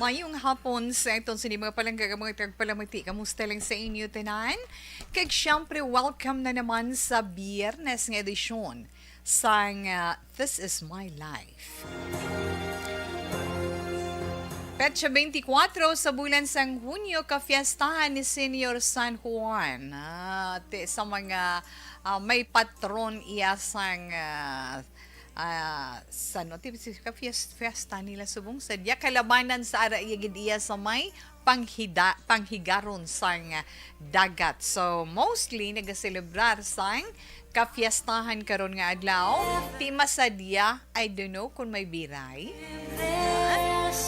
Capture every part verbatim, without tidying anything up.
Mayong hapon sa aton sini mga palangga nga mga tagpalamati. Kamusta lang sa inyo tanan? Kag siyempre, welcome na naman sa Biyernes nga edisyon sang, ah, This Is My Life. Petsa twenty-four sa bulan sang Hunyo, kafiestahan ni Señor San Juan. Ah, ti-, sa mga, ah, may patron iya sang, ah, ah, sa, no, ti-, si-, ka fies-, fiesta nila subong sa diya kalabanan sa ara iya gid iya sa may panghida-, panghigaron sang dagat. So, mostly nagaselebrar sang kafiestahan karon nga adlaw. Ti masadya, I don't know kung may biray.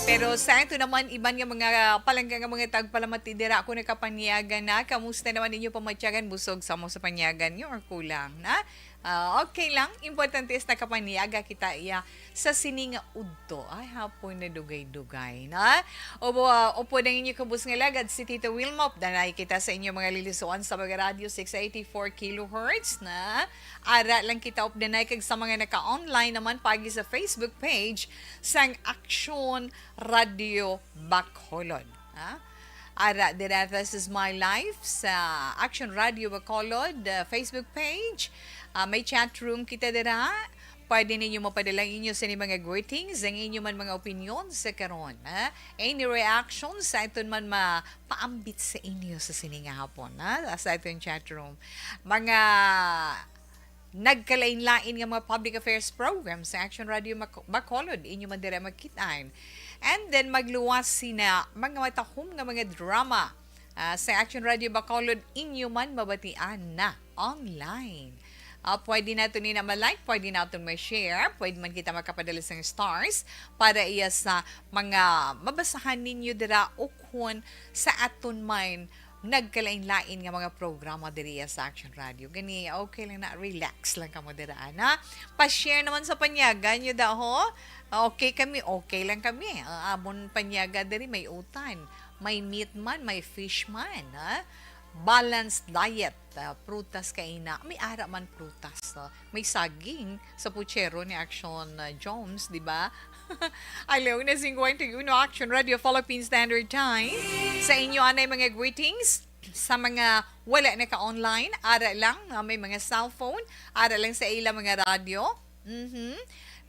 Pero sa ito naman, iban nga mga palangga nga mga tagpalamati dira, ako nakapanyaga na. Kamusta naman ninyo pamatyagan? Busog sa mo sa panyagan nyo or kulang na? Ah, okay lang. Importante is nakapanyaga kita iya sa sining udto. Ay, hapon na dugay-dugay na. O, ah, opo na inyo kabus nga lagad si Tita Wilma. Updanay kita sa inyo mga lilisuan sa mga radyo six eighty-four kilohertz na. Ara lang kita updanay kag sa mga naka-online naman pagi sa Facebook page sang Action Radio Bacolod. Ha? Ara dira, This Is My Life sa Action Radio Bacolod, uh, Facebook page. Ah, may chat room kita dira. Pwede ninyo mapadala ang inyo sini mga greetings, ang inyo man mga opinion sa karon, ha? Any reaction sa aton man mapaambit sa inyo sa sini nga hapon, ha? Sa aton chat room. Mga nagkalain-lain nga mga public affairs programs sa Action Radio Mac-, Bacolod, inyo man dira makit-an. And then magluwas sina mga matahom nga mga drama, ah, sa Action Radio Bacolod, inyo man mabatian na online. Ah, pwede nato ni na ma-like, pwede nato ma-share, pwede man kita makapadala sang stars para iya sa mga mabasahan ninyo dira ukon sa aton man nagkalain-lain nga mga programa diri sa Action Radio. Gani, okay lang na, relax lang kamo dira, ana. Pa-share naman sa panyaga nyo daho. Okay kami, okay lang kami. Ang amon panyaga diri may utan, may meat man, may fish man, ha? Balanced diet, ah, prutas kaina. May ara man prutas, ah. May saging sa puchero ni Action, ah, Jones, di ba? Hello, na singkwenta y uno Action Radio Philippine Standard Time. Sa inyo anay mga greetings, sa mga wala naka-online, ara lang, ah, may mga cellphone, ara lang sa ila mga radyo. Mhm.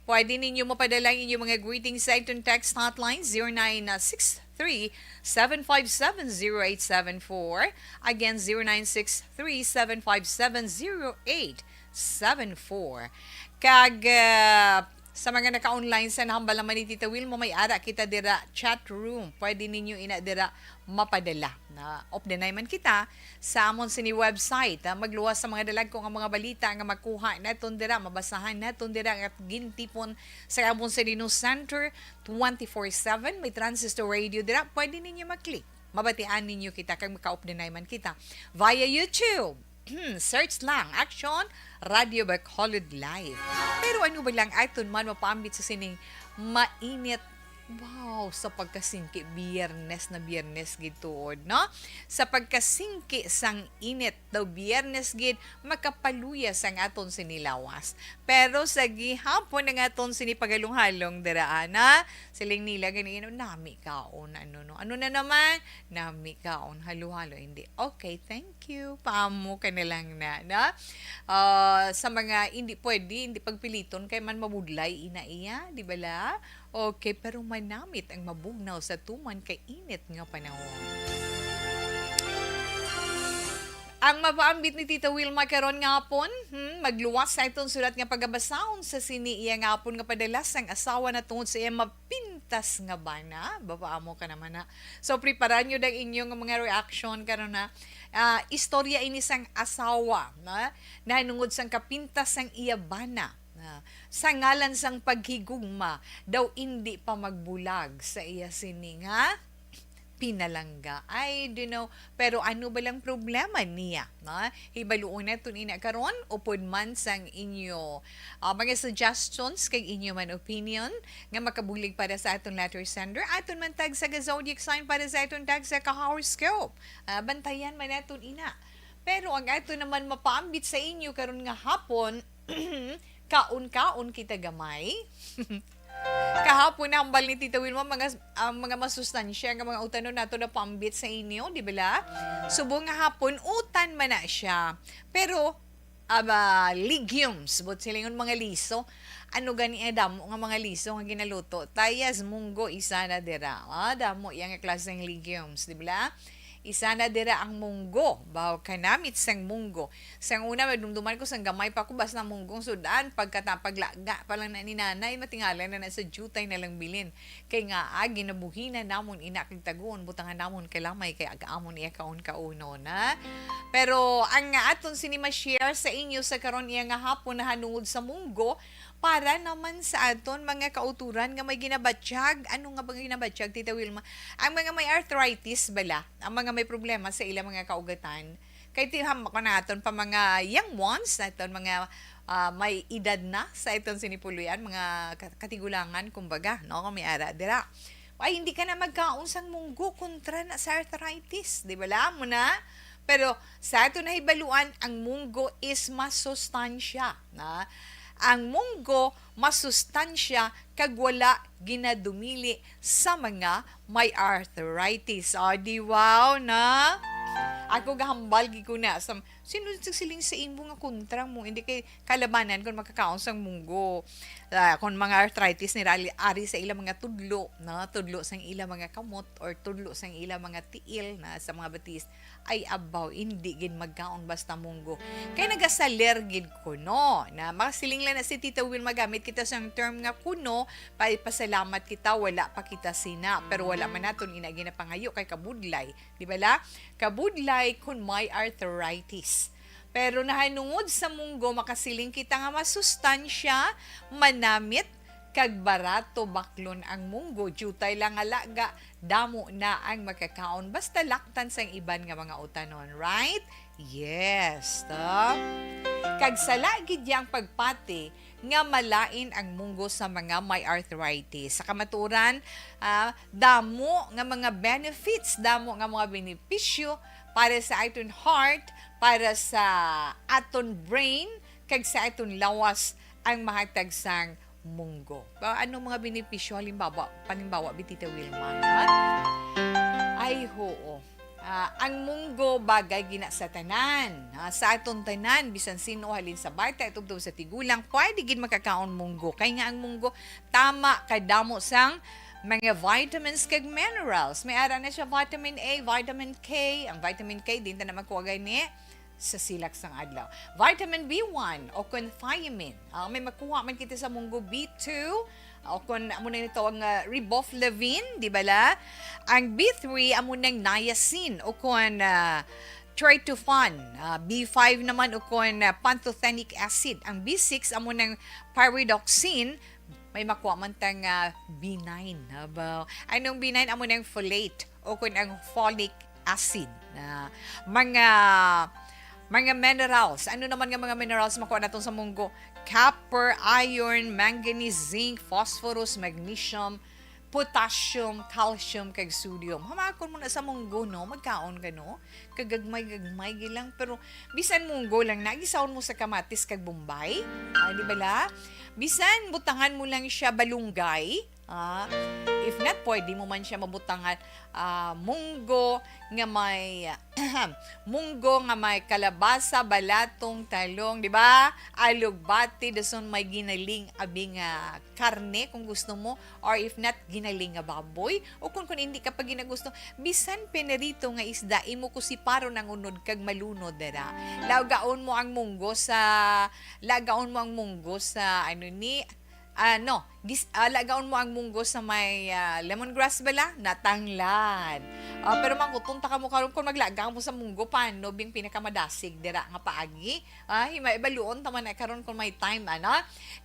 Pwede ninyo mapadala ang inyong mga greetings sa itong text hotline, zero nine six three, seven five seven, zero eight seven four. Again, zero nine six three, seven five seven, zero eight seven four. Kag, ah, sa mga naka-online sa nahambal naman ni Tita Wilma, may ara kita dira chat room. Pwede ninyo ina dira mapadala. Na, updanay man kita sa amon sini website, ah, magluwas sa mga dalagko nga mga balita nga makuha naton dira, mabasahan naton dira nga gintipon sa amon sini news center twenty-four seven. May transistor radio dira, pwede ninyo mag-click. Mabatian ninyo kita kag makaupdanay man kita via YouTube. Hmm, search lang, Action Radio Bacolod Live. Pero ano ba lang aton man mapaambit sa sining mainit? Wow, sa pagkasingki, Biyernes na Biyernes gid tuod, no? Sa pagkasingki sang init daw, Biyernes gid, makapaluya sang aton sini lawas. Pero sa gihapon ang aton sini pagalong-halong dira, ana, siling nila ganina, "Nami kaon, ano, no? Ano na naman? Nami kaon, halo-halo." Hindi. Okay, thank you. Paamo ka na lang na, na? Ah, sa mga hindi pwede, hindi pagpiliton kay man mabudlay ina iya, di ba la? Okay, pero manamit ang mabugnaw sa tuman kay init nga panahon. Ang mapaambit ni Tita Wilma karon nga hapon, hmm, magluwas sa iton sulat nga pagabasahon sa sini iya nga hapon nga padala sang asawa na tungod sa iya mapintas nga bana. Bapaamo ka naman na. So, prepara nyo ang inyong mga reaction karon na, ah, istorya ini sang asawa na nahanungod sang kapintas sang iya bana. Na, sa ngalan sang paghigugma, daw indi pa magbulag sa iya sini nga pinalangga. I don't know, pero ano ba lang problema niya, no? Hibaluon naton ina karon, upod man sang inyo, ah, mga suggestions kag inyo man opinion nga makabulig para sa aton letter sender, aton man tag sa zodiac sign para sa aton tag sa ka-horoscope. Ah, bantayan man naton ina. Pero ang ato naman mapaambit sa inyo karon nga hapon, kaon-kaon kita gamay. Kahapon, hambal ni Tita Wilma, mga, ang mga masustansya nga mga utanon nato na pambit sa inyo, di ba la? Subong nga hapon, utan man na siya. Pero, aba, legumes, but silingon mga liso. Ano gani ang damo nga mga liso nga ginaluto? Tayas, munggo, isa na dira. Ah, damo yang klaseng legumes, di ba? Isa na dira ang munggo. Baw, kanamit sang munggo. Sang una, madumduman ko sang gamay pa ko, basta munggong sudan, pagkata-, paglaga pa lang na ni nanay, matingala na na sa jutay na lang bilin. Kay nga, ah, ginabuhi na namon ina kag taguon, butangan namon kalamay kay ag-amon iya kaon-kaunon, ha? Pero ang nga aton sini ma-share sa inyo sa karon iya nga hapon nahanungod sa munggo, para naman sa aton mga kauturan nga may ginabatyag. Ano nga ba ginabatyag, Tita Wilma? Ang mga may arthritis bala, ang mga may problema sa ilang mga kaugatan. Kay ti-, ham-, kung aton pa mga young ones, aton mga, ah, may edad na sa iton sini puloy-an, mga ka-, katigulangan, kumbaga, no? Kung may ara dira. Ay, hindi ka na magkaon sang munggo kontra na sa arthritis, di ba? Alam mo na? Pero sa aton nahibaluan, ang munggo is masustansya, na ang munggo masustansya kag wala ginadumili sa mga may arthritis. O, di wow na? Ako gahambal gid ko na sa sino siling sa imo nga kontra mo, hindi kay kalabanan kung makakaon sang munggo. Ah, kung mga arthritis nila, ari, ari sa ilang mga tudlo, no? Tudlo sang ilang mga kamot or tudlo sang ilang mga tiil na sa mga batis, ay abaw, hindi gid magkaon basta munggo. Kay nagasaler gid kuno. Na masiling lang na si Tita Will, magamit kita sang term nga kuno, pa-, pasalamat kita, wala pa kita sina, pero wala man naton ina ginapangayo kay kabudlay, di ba la? Kabudlay kun may arthritis. Pero nahanungod sa munggo, makasiling kita nga masustansya, manamit, kag barato baklon ang munggo. Jutay lang nga laga, damo na ang makakaon, basta laktan sang iban nga mga utanon, right? Yes, to. Kag sala gid yang pagpati nga malain ang munggo sa mga may arthritis. Sa kamatuoran, ah, damo nga mga benefits, damo nga mga benepisyo para sa aton heart, para sa aton brain, kag sa aton lawas ang mahatag sang munggo. Ba, ano mga benepisyo, halimbawa, palimbawa, bi, Tita Wilma, ha? Ay, hoo. Ah, ang munggo bagay gina sa tanan. Ah, sa aton tanan, bisan sino, halin sa bata, tubtob sa tigulang, pwede gid makakaon munggo. Kay nga ang munggo, tama kadamo sang mga vitamins kag minerals. May ara na siya vitamin A, vitamin K. Ang vitamin K, din ta na magkuha gani sa silak sang adlaw. Vitamin B one o kon thiamine. Ah, may makuha man kita sa munggo, B two o kon amo na ito ang, ah, riboflavin, di ba la? Ang B three amo nang niacin o kon, ah, tryptophan, ah, B five naman o kon, ah, pantothenic acid. Ang B six amo nang pyridoxine, may makuha man ta nga B nine. Aba, anong B nine? Amo nang folate o kon ang folic acid. Na mga, mga minerals. Ano naman nga mga minerals makuha naton sa munggo? Copper, iron, manganese, zinc, phosphorus, magnesium, potassium, calcium, kag sodium. Hamakon mo na sa munggo, no? Magkaon ka, no? Kagagmay-gagmay gi lang. Pero bisan munggo lang, nagisaon mo sa kamatis kag bombay. Ah, di ba la? Bisan butangan mo lang siya balunggay. Ah, if not, pwede mo man siya mabutangan, ah, munggo nga may, munggo nga may kalabasa, balatong, talong, di ba? Alugbati, dason may ginaling, abi nga karne kung gusto mo, or if not, ginaling nga baboy, o kung, kung hindi ka pa ginagusto, bisan pinirito nga isda, imo kusiparon ang unod kag malunod dira. Lagaon mo ang munggo sa, lagaon mo ang munggo sa, ano ni, ano, gis-, ah, lagaon mo ang munggo sa may, ah, lemongrass bala, natanglad. Ah, pero mangkuton ta kamo karon kung maglaga mo sa munggo, paano bing pinakamadasig dira nga paagi? Ah, hima-, ibaluon ta man na karon kung may time, ano?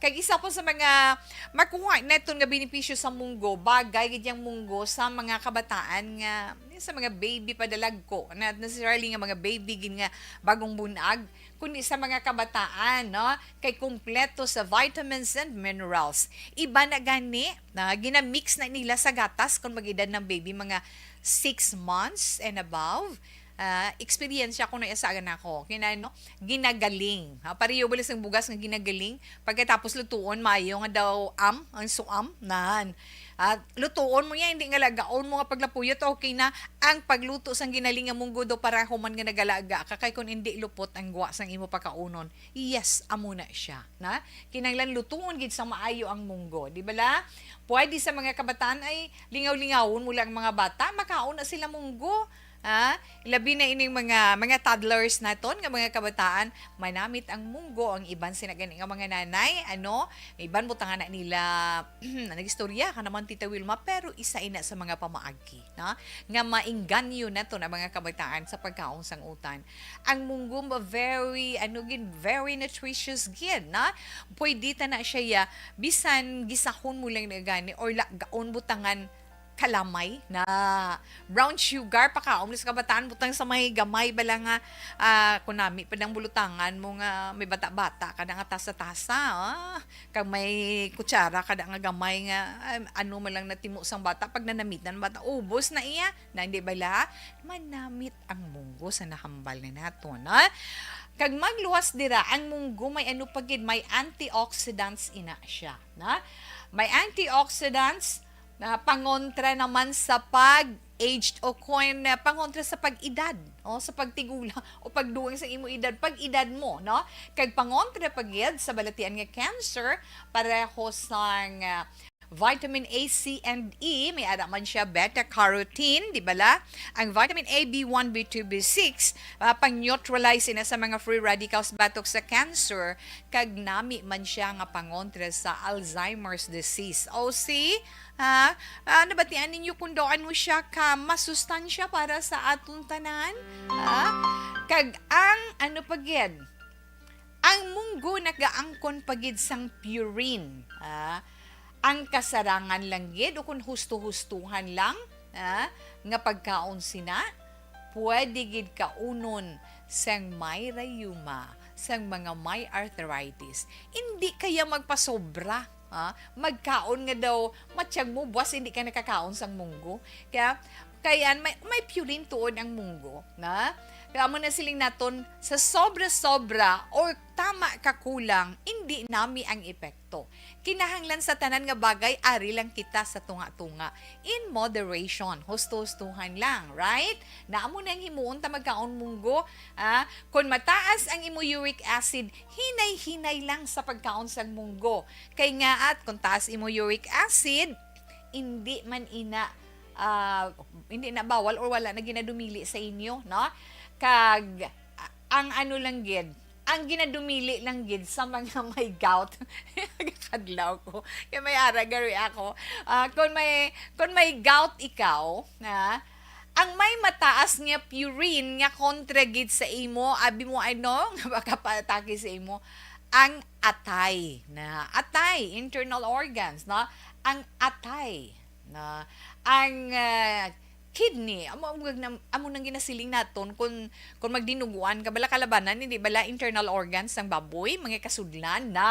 Kag isa po sa mga makuha naton nga benepisyo sa munggo, bagay gid yang munggo sa mga kabataan nga, sa mga baby pa dalagko, not necessarily nga mga baby gid nga bagong bunag, kundi sa mga kabataan, no? Kay kumpleto sa vitamins and minerals. Iba na gani na ginamix na nila sa gatas kung mag-edad ng baby mga six months and above. Ah, eksperyensya ko na isa, anak ko. Kinano, ginagaling. Ha, pareho bala sang bugas nga ginagaling. Pagkatapos lutuon, maayo nga daw am, ang suam, nan. At lutuon mo yan, hindi nga lagaon mo nga paglapuyot, okay na. Ang pagluto sang ginaling nga munggo daw, pareho man nga nagalaga ka, kay kung hindi, lupot ang gwa sang imo pakaunon. Yes, amo na siya, na? Kinahanglan lutuon gid sa maayo ang munggo, di bala? Pwede sa mga kabataan ay lingaw-lingawon mo lang ang mga bata, makaon na sila munggo. Ha? Labi na ining mga, mga toddlers naton nga mga kabataan, manamit ang munggo. Ang iban sina gani nga mga nanay, ano, may iban butangan na nila, nagistorya ka naman, Tita Wilma, pero isa ina sa mga pamaagi, no? Nga maengganyo naton ang mga kabataan sa pagkaon sang utan. Ang munggo ma-, very, ano gid, very nutritious gid, na? Pwede ta na siya, ya, bisan gisahon mo lang na gani or lagaon butangan kalamay na brown sugar, pakaon sa kabataan, butang sa may gamay bala nga, ah, kunami pa dang bulutangan mo nga may bata-bata ka na nga tasa-tasa, ah, kag may kutsara ka na nga gamay nga, ah, ano man lang natimo sang bata, pag nanamitan bata, ubos na iya, na hindi bala, manamit ang munggo sa nahambal na nato, no? Kag magluwas dira, ang munggo may ano pa gid, may antioxidants ina siya, na? May antioxidants na pangontra naman sa pag-aged o kon, ah, pangontra sa pag-edad, o sa pagtigula o pagdugang sa imo edad, pag-edad mo, no? Kag pangontra pa gid sa balatian nga cancer, pareho sang, ah, vitamin A, C, and E, may ara man siya beta carotene, di bala? Ang vitamin A, B one, B two, B six, ah, pang-neutralize ina sa mga free radicals batok sa cancer, kag nami man siya nga pangontra sa Alzheimer's disease. O see, ha? Ah, nabatian ninyo kung daw ano siya ka masustansya para sa aton tanan? Ha? Kag ang ano pa gid, ang munggo nagaangkon pa gid sang purine. Ah, ang kasarangan lang gid, o kung husto-hustuhan lang, ah, nga pagkaon sina, pwede gid kaunon sang may rayuma, sang mga may arthritis. Hindi kaya magpasobra, ah, magkaon nga daw matyag mo, buwas hindi ka nakakaon sang munggo. Kaya, kaya may, may purine tuod ang munggo, na? Kaya amo na siling naton, sa sobra-sobra or tama ka kulang, hindi nami ang epekto. Kinahanglan sa tanan nga bagay, ari lang kita sa tunga-tunga. In moderation, husto-hustuhan lang, right? Na amo na ang himuon ta magkaon munggo, ah, kung mataas ang imo uric acid, hinay-hinay lang sa pagkaon sang munggo. Kay nga at kung taas imo uric acid, hindi man ina, ah, hindi na bawal or wala na ginadumili sa inyo, no? Kag, ah, ang ano lang gid, ang ginadumili lang gid sa mga may gout. Kadlaw ko. Kaya may ara gari ako. Ah, kung may, kung may gout ikaw, na ang may mataas nga purine nga kontra gid sa imo, abi mo ano, nga makapatake sa imo, ang atay, na atay, internal organs, no? Ang atay, na ang, ah, kidney, amo, amo, amo nang ginasiling naton kung, kung magdinuguan ka, bala kalabanan, hindi bala internal organs sang baboy, mga kasudlan, na,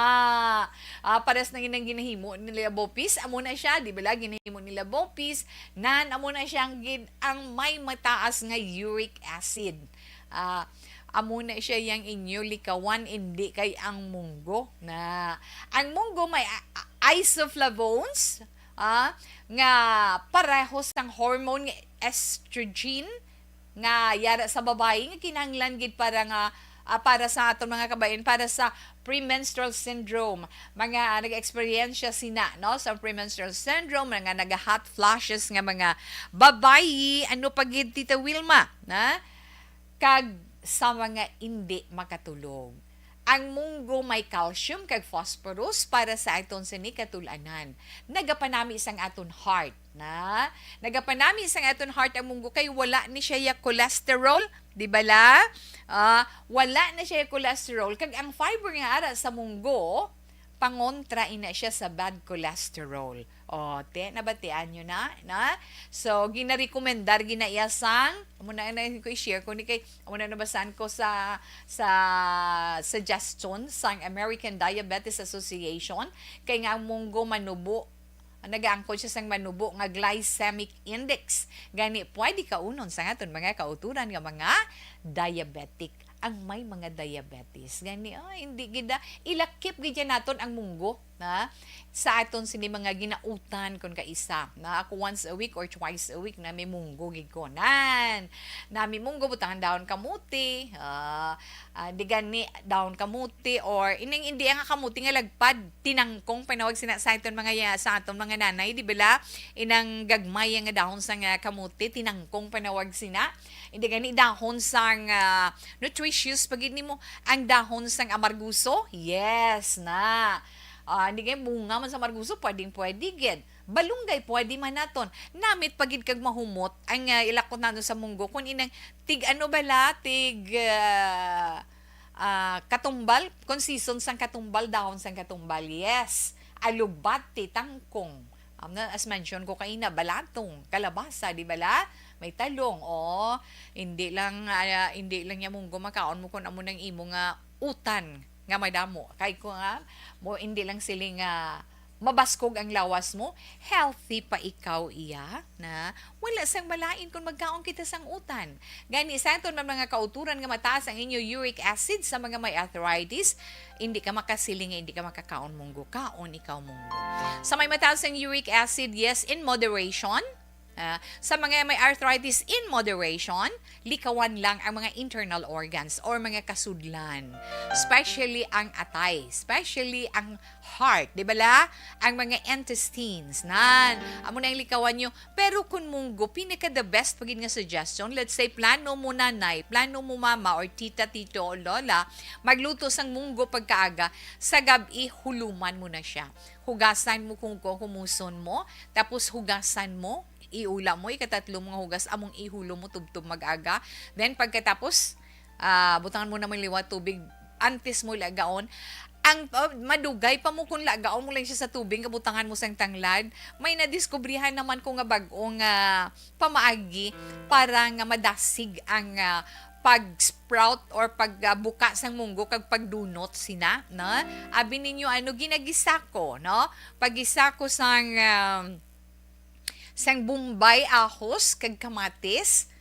ah, pares na ginang ginahimo nila bopis, amo na siya, di bala ginahimo nila bopis, nan, amo na siya ang gin-, ang may mataas nga uric acid. Ah, amo na siya yang inyo likawan, hindi kay ang munggo, na. Ang munggo may a-, a-, isoflavones, ah, nga pareho sang hormone nga estrogen, nga yara sa babayi, nga kinahanglan gid para nga, ah, para sa aton mga kabayan, para sa premenstrual syndrome. Mga nag-eksperyensya sina, no, sa premenstrual syndrome, mga naga-hot flashes nga mga babayi, ano pa gid, Tita Wilma, na? Kag sa mga indi makatulog. Ang munggo may calcium kag phosphorus para sa aton sini katul-anan. Nagapanami sang aton heart, na? Nagapanami sang aton heart ang munggo kay wala ni siya ya cholesterol, di bala? Ah, wala na siya ya cholesterol, kag ang fiber nga ara sa munggo, pangontra ina siya sa bad cholesterol. O, te, nabatian nyo na, na? So, ginarekomendar, ginaiya sang, amo na, na ko i-share ko ni kay, amo na, nabasaan ko sa, sa suggestion sang American Diabetes Association, kay nga ang munggo manubo Nagaangkon siya sang manubo nga glycemic index. Gani, pwede kaunon sa aton mga kauturan nga mga diabetic, ang may mga diabetes. Gani, ah, hindi gid, ah, ilakip gid yan naton ang munggo, na sa aton sini mga ginautan, kun kaisa. Na ako, once a week or twice a week na may munggo gid ko. Nan, nami munggo, butangan dahon kamuti, ah, ah, di gani dahon kamuti, or ining hindi nga kamuti nga lagpad, tinangkong panawag sina sa aton mga ya-, sa aton mga nanay, di bala? Inang gagmay nga dahon sang, ah, kamuti, tinangkong panawag sina. Hindi gani dahon sang, ah, nutritious pa gid nimo ang dahon sang amarguso? Yes na. Ah, hindi gani bunga man sa amarguso, pwedeng pwede gid. Balunggay, pwede man naton. Namit pa gid kag mahumot ang, ah, ilakot naton sa munggo. Kung inang tig ano bala, tig, ah, ah, katumbal, kung season sang katumbal, dahon sang katumbal, yes. Alugbati, tangkong. Um, na, as mention ko kaina, balatong, kalabasa, di bala? May talong, o. Hindi lang, ah, hindi lang niya munggo makaon mo kung amo nang imo nga utan nga madamo. Kay ko nga, mo, hindi lang siling nga mabaskog ang lawas mo, healthy pa ikaw iya, na wala sang malain kung magkaon kita sang utan. Gani, sa aton man mga kauturan nga mataas ang inyo uric acid, sa mga may arthritis, hindi ka makasiling nga hindi ka makakaon munggo. Kaon ikaw munggo. Sa may mataas ang uric acid, yes, in moderation. Ah, sa mga may arthritis, in moderation, likawan lang ang mga internal organs or mga kasudlan, especially ang atay, especially ang heart, di bala? Ang mga intestines, nan. Amo na yung likawan nyo. Pero kung munggo, pinaka the best pa gid nga suggestion, let's say, plano mo nanay, plano mo mama, or tita, tito, o lola, magluto sang munggo pagkaaga, sa gab-i, huluman mo na siya. Hugasan mo kung ko-, humuson mo, tapos hugasan mo, iula mo, ikatatlo mo nga hugas, among ihulo mo tubtob mag-aga. Then, pagkatapos, ah, butangan mo naman liwat tubig antes mo lagaon. Ang, ah, madugay pa mo kung lagaon mo lang siya sa tubig, kabutangan mo sang tanglad. May nadiskubrihan naman ko nga bag-o nga pamaagi para nga madasig ang, ah, pag-sprout or pag, ah, buka sang munggo kag pagdunot sina, no? Abi ninyo, ano, ginagisa ko, no? Paggisa ko sang, um, sang bombay, ahos, kag kamatis.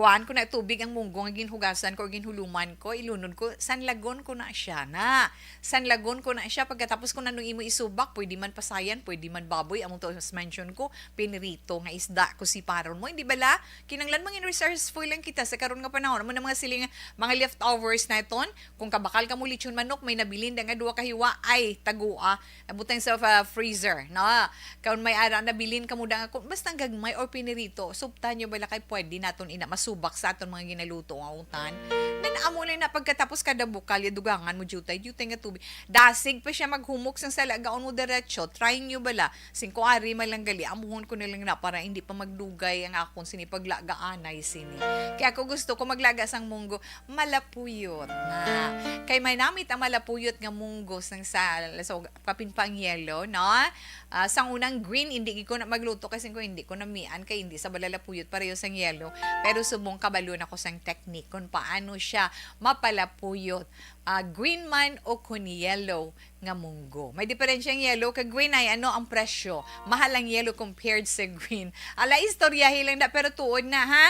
Kuhaan ko na tubig ang munggo nga ginhugasan ko o ginhuluman ko, ilunod ko, sanlagon ko na siya na. Sanlagon ko na siya. Pagkatapos ko na nung imo isubak, pwede man pasayan, pwede man baboy, among to, as mention ko, pinirito nga isda ko si paron mo. Hindi bala? Kinanglan mangin resourceful lang kita sa karon nga panahon. Amo na mga siling, mga leftovers na iton. Kung kabakal ka mo lechon manok, may nabilin da nga duha ka hiwa, ay, tagua. Butang sa, ah, freezer, no? Kung may ara nabilin ka mo da nga, kung basta ang gagmay or pinirito, suptan nyo bala kay pwede naton ina masubak sa aton mga ginaluto nga utan. Nan amo lang na pagkatapos kada bukal, ya dugangan mo jutay, jutay nga tubig. Dasig pa siya maghumok sang salagaon mo diretso. Try nyo bala. Singko ari man lang gali, amuhon ko na lang na para hindi pa magdugay ang akon sini paglagaanay sini. Kaya ako gusto ko maglaga sang munggo, malapuyot na. Kay may namit ang malapuyot nga munggo sang sa, so, kapin pang yelo, no? Ah, sang unang green, hindi ko na magluto kasi ko hindi ko namian kay hindi sa balalapuyot pareho sang yelo. Pero subong kabalo na ko sang technique kung paano siya mapalapuyot. Ah, green man o kun yellow nga munggo. May diferensya ang yellow kag green ay ano ang presyo? Mahal ang yellow compared sa green. Ala, istoryahi lang na, pero tuod na, ha?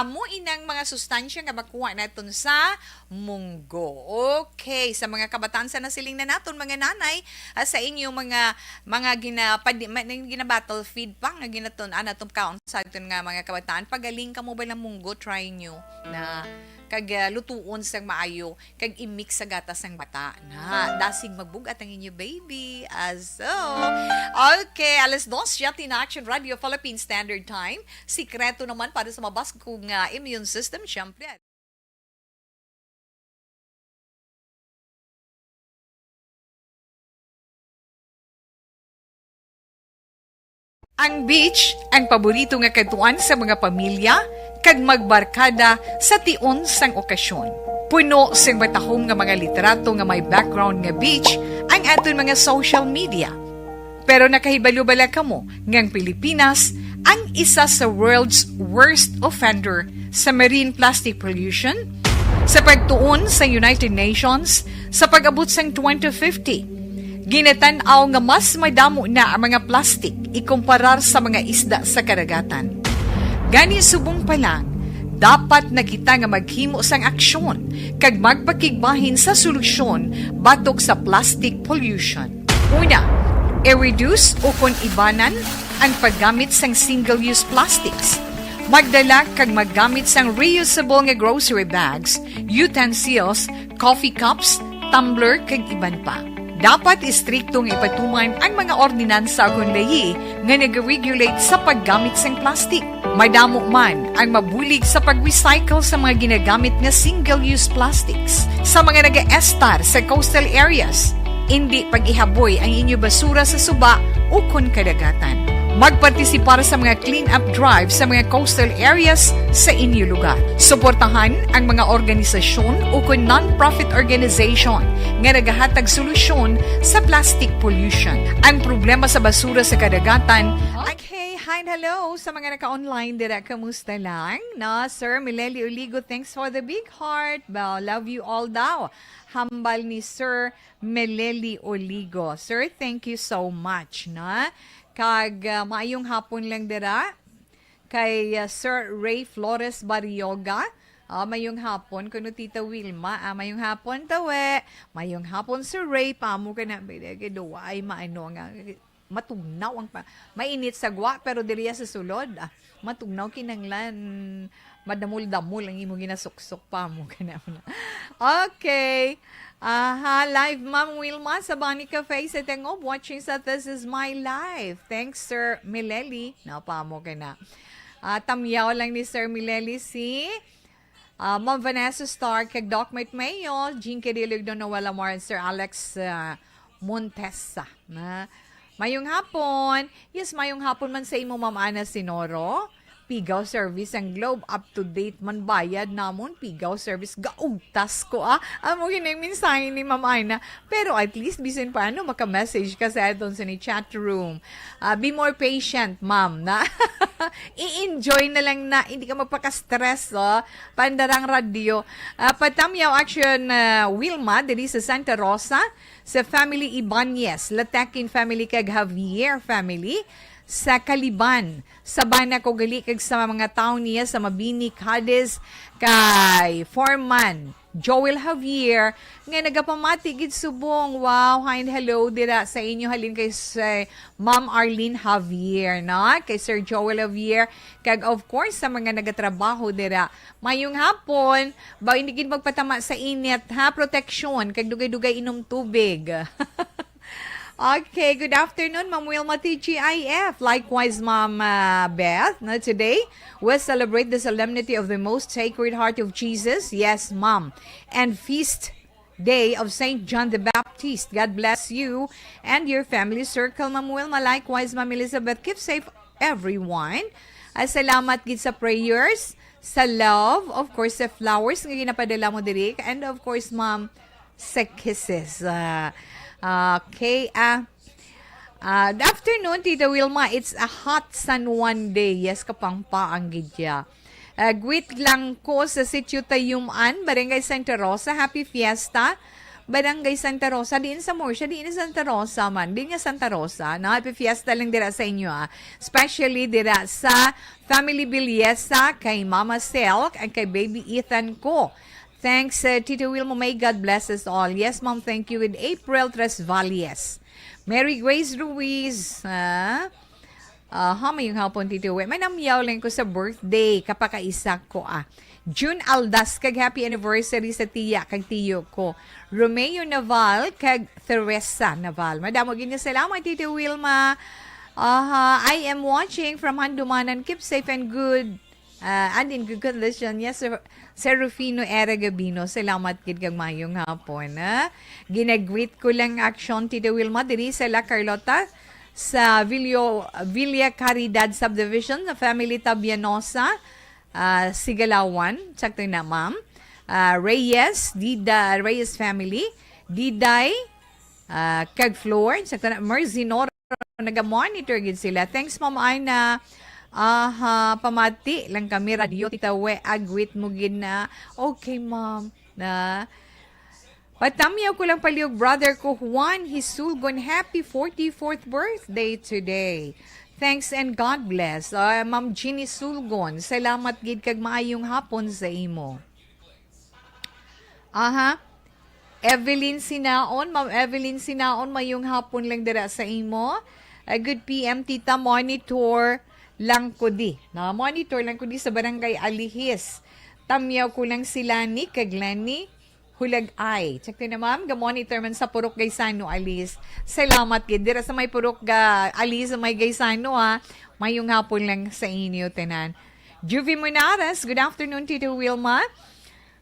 Amo inang mga sustansya nga makuha naton sa munggo. Okay, sa mga kabataan sa nasiling na naton, mga nanay, ah, sa inyo mga, mga ginapadi-, ma-, ning gina-bottle feed pa nga ginatun-, ah, naton kaon sa aton nga mga kabataan, pagaling ka mo ba ng munggo, try nyo na kag, ah, lutuon sang maayo kag i-mix sa gatas sang bata na. Dasig magbugat ang inyo baby. Aso. Okay, alas dos siyete na, Action Radio Philippine Standard Time. Sikreto naman para sa mabaskog nga immune system, syempre. Ang beach, ang paborito nga kadtuan sa mga pamilya, kag magbarkada sa tion sang okasyon. Puno sing matahom nga mga litrato nga may background nga beach ang aton mga social media. Pero nakahibalo bala kamo nga ang Pilipinas ang isa sa world's worst offender sa marine plastic pollution? Sa pagtuon sa United Nations, sa pag-abot sang twenty fifty, Ginatan-aw nga mas madamo na ang mga plastik ikumparar sa mga isda sa kadagatan. Gani, subong pa lang, dapat na kita nga maghimo sang aksyon kag magpakigbahin sa solusyon batok sa plastic pollution. Una, i-reduce ukon ibanan ang paggamit sang single-use plastics. Magdala kag maggamit sang reusable nga grocery bags, utensils, coffee cups, tumbler, kag iban pa. Dapat istrikto nga ipatuman ang mga ordinansa kon layi nga nag-regulate sa paggamit sang plastic. Madamo man ang mabulig sa pag-recycle sa mga ginagamit nga single-use plastics. Sa mga nagaestar sa coastal areas, indi pag-ihaboy ang inyo basura sa suba ukon kadagatan. Magpartisipar sa mga clean-up drive sa mga coastal areas sa inyo lugar. Suportahan ang mga organisasyon ukon non-profit organization nga nagahatag solusyon sa plastic pollution. Ang problema sa basura sa kadagatan. Okay, hi and hello sa mga naka-online dira. Kamusta lang? Na, Sir Mileli Oligo, thanks for the big heart. Well, love you all daw. Hambal ni Sir Meleli Oligo. Sir, thank you so much, na. Kag, ah, maayong hapon lang dira kay, ah, Sir Ray Flores Barrioga. Ah, mayong hapon kuno Tita Wilma. Ah, mayong hapon, Tawe. Mayong hapon, Sir Ray. Pamo ka na, bida, kay duwa ay maano nga, matugnaw ang pa, mainit sa gwa, pero diriya sa sulod, ah, matugnaw, kinanglan madamol-damol ang imo ginasuksok, pamo ka na. Okay. Aha, live, Ma'am Wilma sa Bani Cafe sa Tengub, watching sa This Is My Life. Thanks, Sir Mileli. Napamo ka na. Ah, tamyaw lang ni Sir Mileli si, ah, Ma'am Vanessa Stark, kag Doc Mike Mayo, Jean Cadillo, Dona Wala Moran, Sir Alex, ah, Montesa. Na, mayong hapon. Yes, mayong hapon man sa imo, Ma'am Ana Sinoro. Pigaw service ang Globe, up to date man bayad namon. Pigaw service, gaugtas ko, ah. Amo gid ang mensahe ni Ma'am Ana. Pero at least, bisan pa ano, maka-message ka sa aton sa ni chat room. Ah, be more patient, ma'am, na. I-enjoy na lang na, hindi ka magpaka-stress, oh. Pandarang radyo. Ah, patamyaw action, ah, Wilma, diri sa Santa Rosa, sa family Ibanez, Latekin family, kag Javier family, sa Caliban. Sabana ko gali kag sa mga tawo niya sa Mabini, Cadiz, kay Foreman Joel Javier, nga nagapamati gid subong. Wow, hi and hello dira sa inyo, halin kay Sir Ma'am Arlene Javier, no? Kay Sir Joel Javier, kag of course sa mga nagatrabaho dira. Mayong hapon, ba hindi gid magpatama sa init, ha? Proteksyon, kag dugay-dugay inom tubig. Okay, good afternoon, Ma'am Wilma, T G I F. Likewise, Ma'am, uh, Beth. Now, today, we celebrate the solemnity of the Most Sacred Heart of Jesus. Yes, Ma'am. And feast day of Saint John the Baptist. God bless you and your family circle, Ma'am Wilma. Likewise, Ma'am Elizabeth. Keep safe, everyone. Ah, salamat gid sa prayers, sa love, of course, sa flowers nga ginapadala mo diri. And of course, Ma'am, sa kisses. Ah, okay, ah, ah, good afternoon, Tita Wilma. It's a hot San Juan day. Yes, kapangpaang gid ya. Ah, greet lang ko sa Sitio Tayuman, Barangay Santa Rosa. Happy Fiesta, Barangay Santa Rosa. Diin sa Murcia, diin sa Santa Rosa man. Diin nga Santa Rosa. No? Happy Fiesta lang dira sa inyo, ah. Especially dira sa Family Villesa, kay Mama Silk, and kay Baby Ethan ko. Thanks, uh, Tito Wilmo. May God bless us all. Yes, Ma'am, thank you. With April Tresvalles. Mary Grace Ruiz, ah. Aha, mayong hapon, Tito Wi. Manamyaw lang ko sa birthday, kapakaisa ko, ah. June Aldas, kag happy anniversary sa tiya kag tiyo ko, Romeo Naval kag Teresa Naval. Madamo gid nga salamat, Tito Wilma. Aha, I am watching from Handumanan. Keep safe and good, ah, and in good condition. Yes, Sir, Sir Rufino Era Gabino. Salamat gid kag mayong hapon, ha? Ginagreet ko lang action, Tito Wilma, diri sa La Carlota, sa Villo, Villa Caridad Subdivision, sa family Tabianosa, ah, Sigalawan, sakto na, ma'am. Ah, Reyes, Dida, Reyes family, Diday, ah, kag Flor, sakto na, Merzinor, naga-monitor gid sila. Thanks, Ma'am Ana. Aha, pamati lang kami, Radyo Tita We, agreet mo gid na. Okay, ma'am. Na, Patamyaw ko lang palihog, brother ko Juan Hisulgon, happy forty-fourth birthday today. Thanks and God bless. Ah, Ma'am Jeannie Sulgon, salamat gid kag maayong hapon sa imo. Aha. Evelyn Sinaon, Ma'am Evelyn Sinaon, mayong hapon lang dira sa imo. Ah, good P M, Tita, monitor lang ko di. Na monitor lang ko di sa Barangay Alihis. Tamyaw ko lang sila ni kag Lenny Hulagay. Check na, ma'am. Ga-monitor man sa Purok Gaisano, Alice. Salamat gid. Dira sa may Purok ga Alice, sa may Gaisano, ha. Mayong hapon lang sa inyo, tanan. Juvie Munares, good afternoon, Tito Wilma.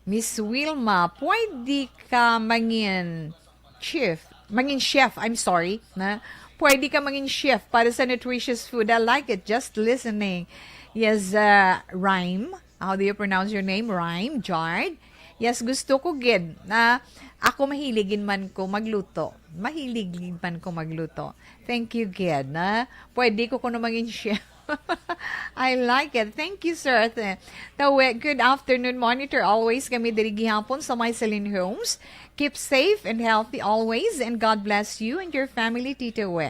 Miss Wilma, pwede ka mangin chef, mangin chef, I'm sorry, na pwede ka mangin chef para sa nutritious food. I like it, just listening. Yes, uh, Rhyme. How do you pronounce your name? Rhyme, Jard? Yes, gusto ko gid na ako mahilig gid man ko magluto. Mahilig gid man ko magluto. Thank you gid, na pwede ko kuno mangin chef. I like it. Thank you, sir. Th-, Tawe, good afternoon, monitor. Always kami diri gihapon sa Marceline Homes. Keep safe and healthy always, and God bless you and your family, Tito We.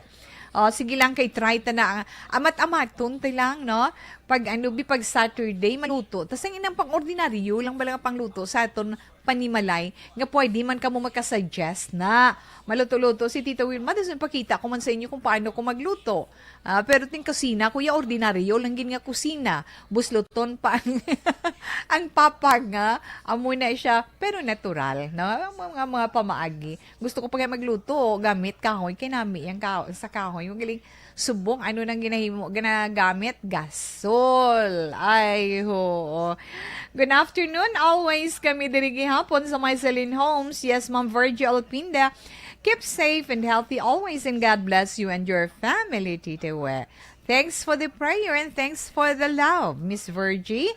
Ah, sige lang, kay try ta na. Amat-amaton ta lang, no? Pag ano, bi, pag Saturday, maluto. Tas ang inang pang-ordinaryo lang bala nga pangluto sa aton panimalay, nga pwede man kamo makasuggest na. Maluto-luto si Tito Wilma, tas pakita ko man sa inyo kung paano ko magluto. Ah, pero ting kusina, kuya, ordinaryo lang gid nga kusina. Busluton pa ang, ang papa nga, amo na siya, pero natural, no? Ang mga, mga pamaagi. Gusto ko pa kaya magluto, gamit kahoy, kay nami yang kahoy, sa kahoy. Magaling subong, ano nang ginahimo, ginagamit? Gasol. Ay, ho. Good afternoon. Always kami diri gihapon sa Marceline Homes. Yes, Ma'am Virgie Alpinda. Keep safe and healthy always, and God bless you and your family, Tito We. Thanks for the prayer and thanks for the love, Miss Virgie.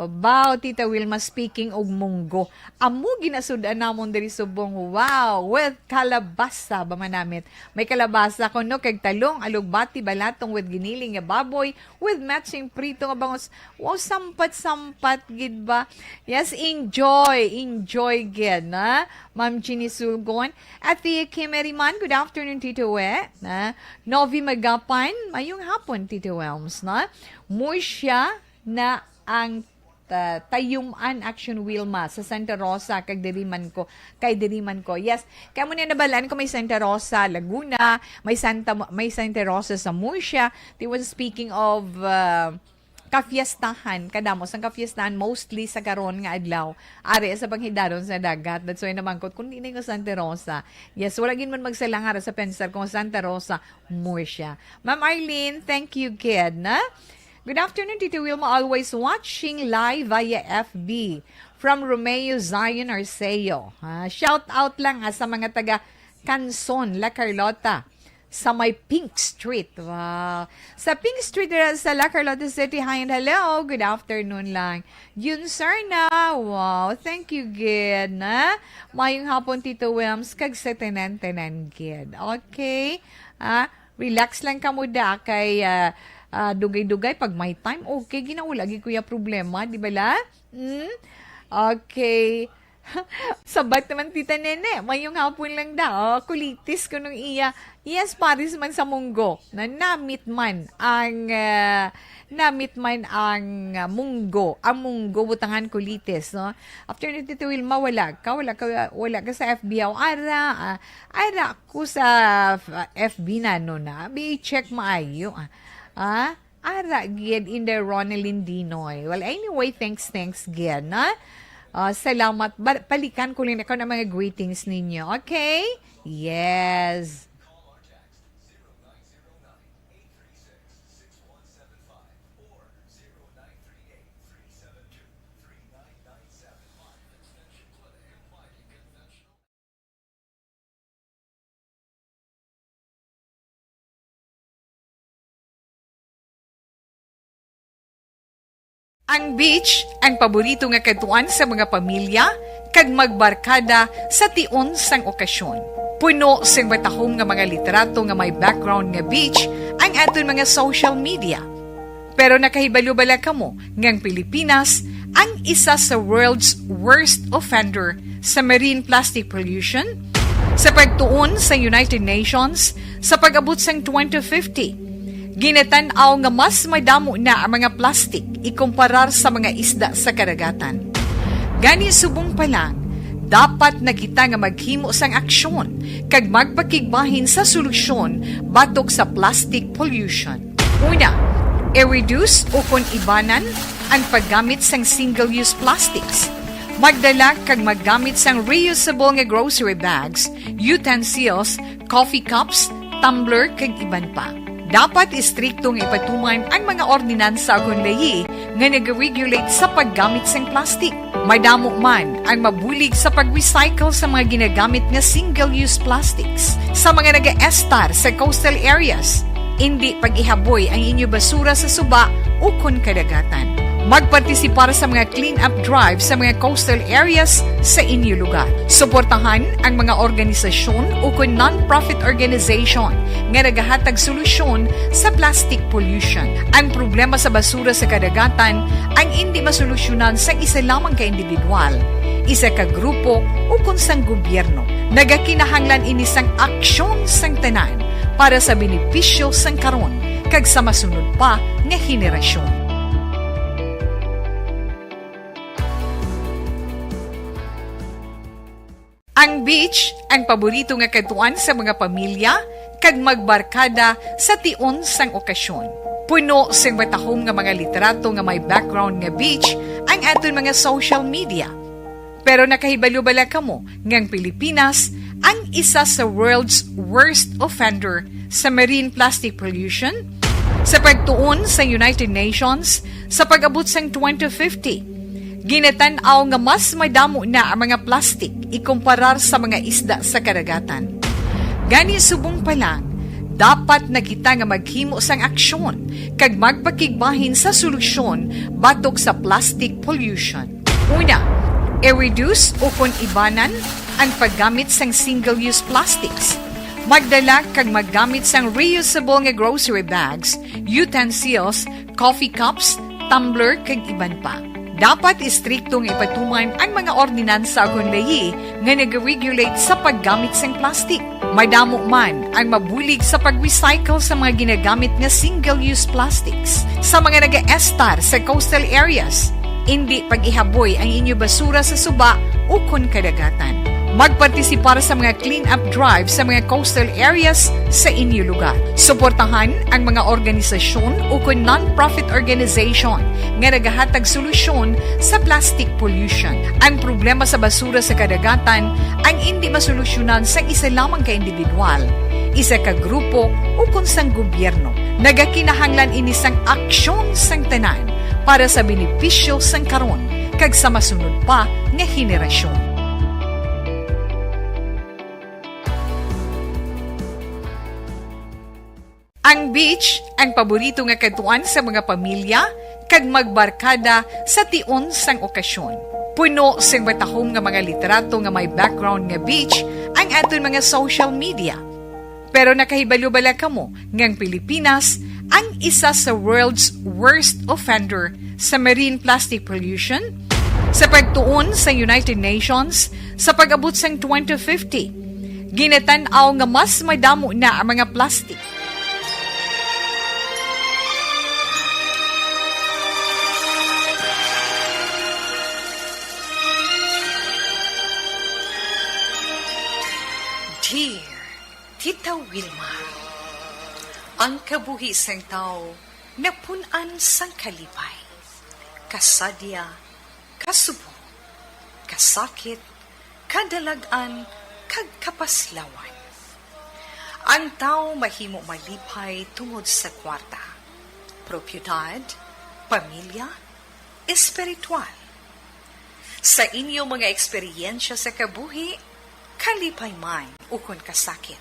Wow, Tita Wilma, speaking og munggo. Amo ginasud-an namon diri subong. Wow, with kalabasa ba manamit. May kalabasa ko, no, kag talong, alugbati, balatong with giniling nga baboy, with matching prito nga bangus. Wow, sampat-sampat gid ba? Yes, enjoy, enjoy gid, na? Ma'am Jeannie Sulgon. Ate Kimeriman, good afternoon, Tito We. Na? Novi Magapan, mayong hapon, Tito Welms, na? Mo siya na ang ta-, Tayuman Action Wilma sa Santa Rosa, kag diri man ko, kay diri man ko. Yes, kay mo na nabalaan ko may Santa Rosa, Laguna, may Santa, may Santa Rosa sa Murcia. They was speaking of, uh, kafiestahan, kadamo sang kafiestahan, mostly sa karon nga adlaw. Ari sa panghidaron sa dagat. That's why namangkot kung di na yung Santa Rosa. Yes, wala gid man magsalangar sa pensar kung Santa Rosa, Murcia. Ma'am Arlene, thank you, kid, na? Good afternoon, Tito Wilma. Always watching live via F B. From Romeo Zion Arceo. Ah, shout out lang, ah, sa mga taga Canson, La Carlota, sa may Pink Street. Wow. Sa Pink Street, dira sa La Carlota City. Hi and hello. Good afternoon lang. Yun, sir, na. Wow. Thank you, gid, na. Mayong hapon, Tito Wilms, kag sa tanan-tanan, gid. Okay. Ah, relax lang kamo da kay, ah, ah, dugay-dugay pag may time. Okay, ginawa lagi kuya problema, di ba la? Hmm? Okay. Sabat naman, Tita Nene. Mayong hapon lang da. Oh, kulitis ko nung iya. Yes, paris man sa munggo. Na namit man ang, ah, namit man ang, ah, munggo. Ang munggo, butangan kulitis, no? After ni Tito Wilma, wala ka, wala ka, wala ka sa F B, aw. Ara, ah, ara ko sa f-, F B na, no, na. Bi-check maayo, ah. Ah? Ara gid in the Ronaldin Dinoy. Well, anyway, thanks, thanks gid, na? Ah, salamat. Ba-, balikan ko lang ako ng mga greetings ninyo. Okay? Yes. Ang beach ang paborito nga kadtuan sa mga pamilya kag magbarkada sa tion sang okasyon. Puno sing matahom nga mga litrato nga may background nga beach ang aton mga social media. Pero nakahibalo bala kamo nga ang Pilipinas ang isa sa world's worst offender sa marine plastic pollution, sa pagtuon sa United Nations, sa pag-abot sang twenty fifty, ginatan-aw nga mas madamo na ang mga plastik ikumparar sa mga isda sa kadagatan. Gani, subong pa lang, dapat na kita nga maghimo sang aksyon kag magpakigbahin sa solusyon batok sa plastic pollution. Una, i-reduce ukon ibanan ang paggamit sang single-use plastics. Magdala kag maggamit sang reusable nga grocery bags, utensils, coffee cups, tumbler, kag iban pa. Dapat istrikto nga ipatuman ang mga ordinansa ukon layi nga nag-regulate sa paggamit sang plastic. Madamo man ang mabulig sa pag-recycle sa mga ginagamit nga single-use plastics. Sa mga nagaestar sa coastal areas, indi pag-ihaboy ang inyo basura sa suba ukon kadagatan. Magpartisipar sa mga clean-up drive sa mga coastal areas sa inyo lugar. Suportahan ang mga organisasyon ukon non-profit organization nga nagahatag solusyon sa plastic pollution. Ang problema sa basura sa kadagatan ang indi masolusyonan sang isa lamang ka individual, isa ka grupo, ukon sang gobyerno. Nagakinahanglan ini sang aksyon sang tanan para sa benepisyo sang karon kag sa masunod pa nga henerasyon. Ang beach ang paborito nga kadtuan sa mga pamilya kag magbarkada sa tion sang okasyon. Puno sing matahom nga mga litrato nga may background nga beach ang aton mga social media. Pero nakahibalo bala kamo nga ang Pilipinas ang isa sa world's worst offender sa marine plastic pollution? Sa pagtuon sa United Nations, sa pag-abot sang twenty fifty, ginatan-aw nga mas madamo na ang mga plastik ikumparar sa mga isda sa kadagatan. Gani, subong pa lang, dapat na kita nga maghimo sang aksyon kag magpakigbahin sa solusyon batok sa plastic pollution. Una, i-reduce ukon ibanan ang paggamit sang single-use plastics. Magdala kag maggamit sang reusable nga grocery bags, utensils, coffee cups, tumbler, kag iban pa. Dapat istrikto nga ipatuman ang mga ordinansa ukon layi nga nag-regulate sa paggamit sang plastic. Madamo man ang mabulig sa pag-recycle sa mga ginagamit nga single-use plastics. Sa mga nagaestar sa coastal areas, indi pag-ihaboy ang inyo basura sa suba ukon kadagatan. Magpartisipar sa mga clean-up drive sa mga coastal areas sa inyo lugar. Suportahan ang mga organisasyon ukon non-profit organization nga nagahatag solusyon sa plastic pollution. Ang problema sa basura sa kadagatan ang indi masolusyonan sang isa lamang ka individual, isa ka grupo, ukon sang gobyerno. Nagakinahanglan ini sang aksyon sang tanan para sa benepisyo sang karon kag sa masunod pa nga henerasyon. Ang beach ang paborito nga kadtuan sa mga pamilya kag magbarkada sa tion sang okasyon. Puno sing matahom nga mga litrato nga may background nga beach ang aton mga social media. Pero nakahibalo bala kamo nga ang Pilipinas ang isa sa world's worst offender sa marine plastic pollution? Sa pagtuon sa United Nations, sa pag-abot sang twenty fifty, ginatan-aw nga mas madamo na ang mga plastic. Dear Tita Wilma, ang kabuhi sang tawo napun-an sang kalipay, kasadya, kasubong, kasakit, kadalag-an, kag kapaslawan. Ang tawo mahimo malipay tungod sa kwarta, propiedad, pamilya, espiritual. Sa inyo mga eksperyensya sa kabuhi, kalipay man ukon kasakit,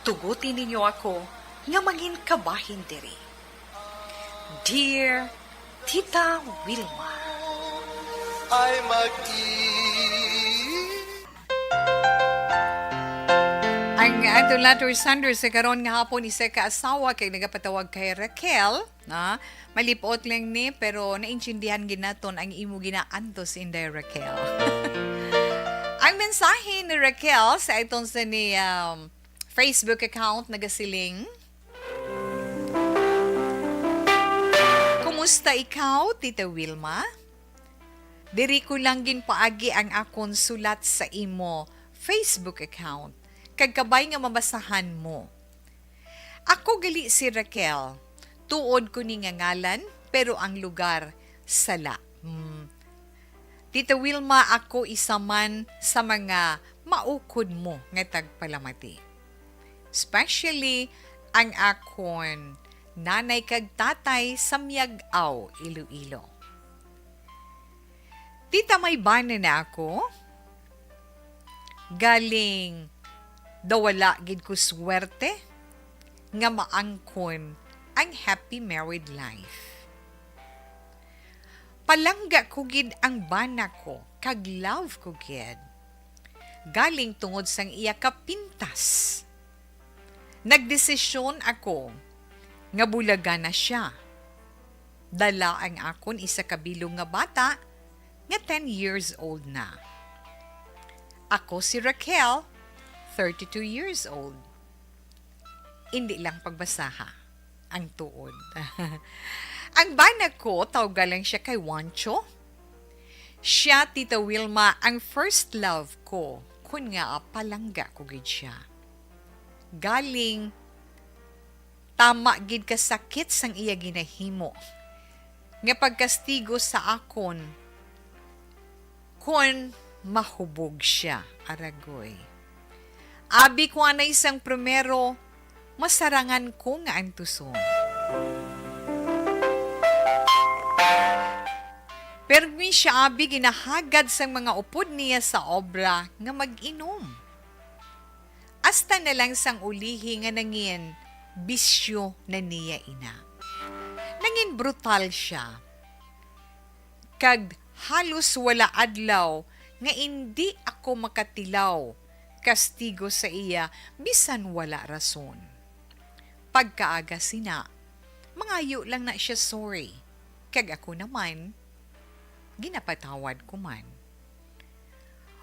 tuguti ninyo ako nga mangin kabahin diri. Dear Tita Wilma. Ay mag-i- Ang aton letter sender sa karon nga hapon, isa ka asawa kay nagapatawag kay Raquel, na malipot lang ni, pero naintindihan gid naton ang imo ginaantos, Inday Raquel. Ang mensahe ni Raquel sa aton sini, um, Facebook account nagasiling, "Kumusta ikaw, Tita Wilma? Diri ko lang ginpaagi ang akon sulat sa imo Facebook account, kag kabay nga mabasahan mo. Ako gali si Raquel. Tuod ko ni nga ngalan, pero ang lugar, sala." Hmm. Tita Wilma, ako isa man sa mga maukod mo nga tagpalamati. Especially ang akon nanay kag tatay sa Miag-ao, Iloilo. Tita, may bana na ako. Galing daw wala gid ko swerte nga maangkon ang happy married life. Palangga ko gid ang bana ko, kag love ko gid. Galing tungod sang iya kapintas. Nagdesisyon ako nga bulagan na siya. Dala ang akon isa ka bilog nga bata nga ten years old na. Ako si Raquel, thirty-two years old. Indi lang pagbasaha ang tuod. Ang bana ko, tawga lang siya kay Juancho. Siya, Tita Wilma, ang first love ko, kun nga palangga ko gid siya. Galing tama gid ka sakit sang iya ginahimo nga pagkastigo sa akon kon mahubog siya, aragoy. Abi ko anay sang primero, masarangan ko nga antuson. Pero siya abi ginahagad sang mga upod niya sa obra nga mag-inom. Hasta na lang sang ulihi nga nangin bisyo na niya ina. Nangin brutal siya. Kag halos wala adlaw nga indi ako makatilaw kastigo sa iya bisan wala rason. Pagkaaga sina, mangayo lang na siya sorry. Kag ako naman, ginapatawad ko man.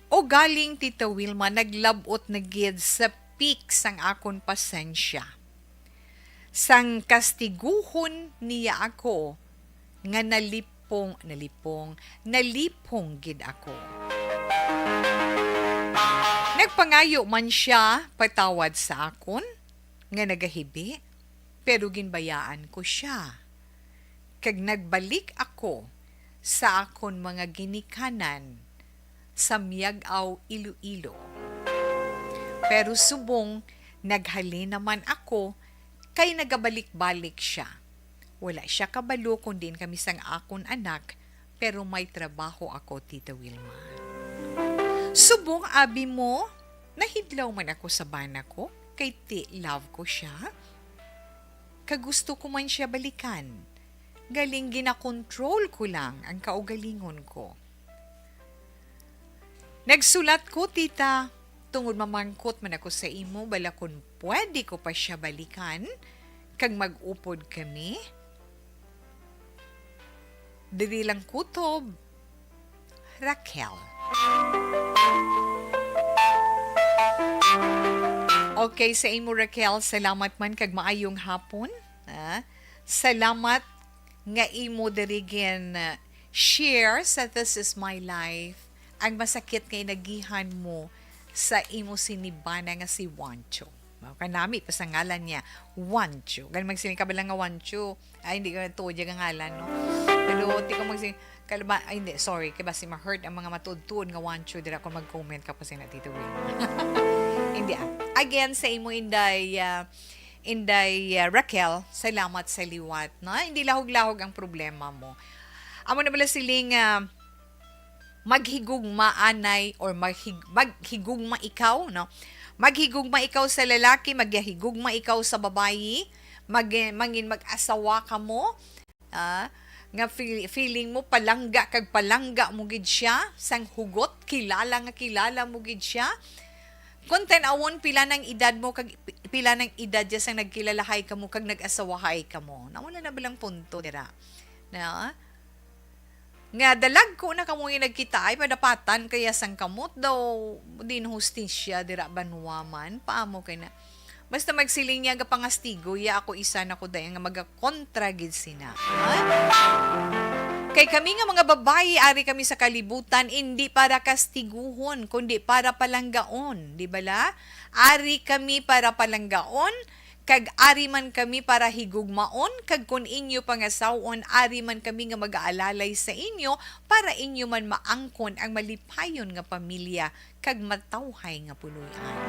O galing, Tita Wilma, naglab-ot na gid sa peak sang akon pasensya. Sang kastiguhon niya ako, nga nalipong, nalipong, nalipong gid ako. Nagpangayo man siya patawad sa akon, nga nagahibi, pero ginbayaan ko siya. Kag nagbalik ako sa akon mga ginikanan sa Miag-ao, Iloilo. Pero subong naghalin naman ako, kay nagabalik-balik siya. Wala siya kabalo kon diin kami sang akon anak, pero may trabaho ako, Tita Wilma. Subong abi mo, nahidlaw man ako sa bana ko, kay ti love ko siya. Kag gusto ko man siya balikan. Galing ginakontrol ko lang ang kaugalingon ko. Nagsulat ko, Tita, tungod mamangkot man ako sa imo, bala kon pwede ko pa siya balikan, kag mag-upod kami. Diri lang kutob, Raquel. Okay, sa imo, Raquel, salamat man kag maayong hapon. Ah, salamat nga imo diri gin, ah, share sa This Is My Life ang masakit nga inagihan mo sa imo sini bana nga si Juancho. Mao kanami pa sa ngalan niya, Juancho. Gani magsiling ka ba lang nga Juancho? Ay, hindi ka tuod yung ngalan, no? Pero di ko magsiling, kalaba, ay, hindi, sorry. Kaya basi ma-hurt ang mga matuod-tuod nga Juancho, dira ko mag-comment ka pa sa na, Tito Will. Hindi, ah. Again, sa imo, Inday, ah, Inday, ah, Raquel, salamat sa liwat, no? Hindi lahog-lahog ang problema mo. Amo na bala siling, ah, maghigugma anay or maghig-, maghigugma ikaw, no? Maghigugma ikaw sa lalaki, maghigugma ikaw sa babayi, mag-, mangin mag-asawa ka mo, ah, nga feel-, feeling mo palangga kag palangga mo gid siya, sang hugot, kilala nga kilala mo gid siya. Kung tan-awon, pila nang edad mo kag pi-, pila nang edad niya sang nagkilalahay kamo kag nag-asawahay kamo. Nawala na balang punto dira. Na? Nga dalagko na kamo nga nagkita, ay padapatan kaya sang kamot daw din hustisya dira banwa man, paamo kay na. Basta magsiling niya, gapangastigo ya ako, isa na ko dayon nga magakontra gid sina. Ha? Kay kami nga mga babayi, ari kami sa kalibutan, indi para kastiguhon, kundi para palanggaon. Di bala? Ari kami para palanggaon, kag ari man kami para higugmaon, kag kun inyo pangasaw-on, ari man kami nga mag-aalalay sa inyo, para inyo man maangkon ang malipayon nga pamilya kag matawhay nga puloy-an.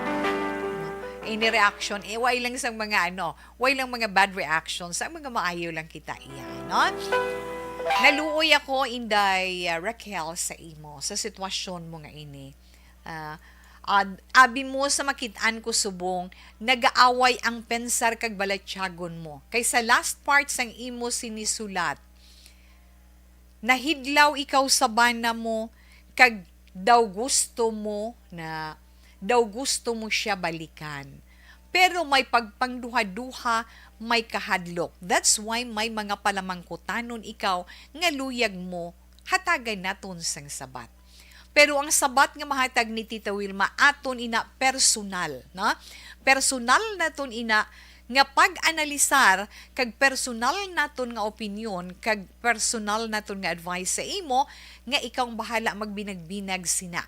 Any reaction, eh, way lang sang mga ano, way lang mga bad reactions, ang mga maayo lang kita iya, no? Naluoy ako, Inday, ah, Raquel, sa imo, sa sitwasyon mo nga ini. Ah, ad-, abi mo sa makit-an ko subong, nagaaway ang pensar kag balatyagon mo. Kay sa last part sang imo sinisulat, nahidlaw ikaw sa bana mo, kag daw gusto mo na, daw gusto mo siya balikan. Pero may pagpangduha-duha, may kahadlok. That's why may mga palamangkutanon ikaw nga luyag mo hatagan naton sang sabat. Pero ang sabat nga mahatag ni Tita Wilma, aton ina personal, no? Personal naton ina nga pag-analisar kag personal naton nga opinyon kag personal naton nga advice sa imo nga ikaw ang bahala magbinag-binag sina.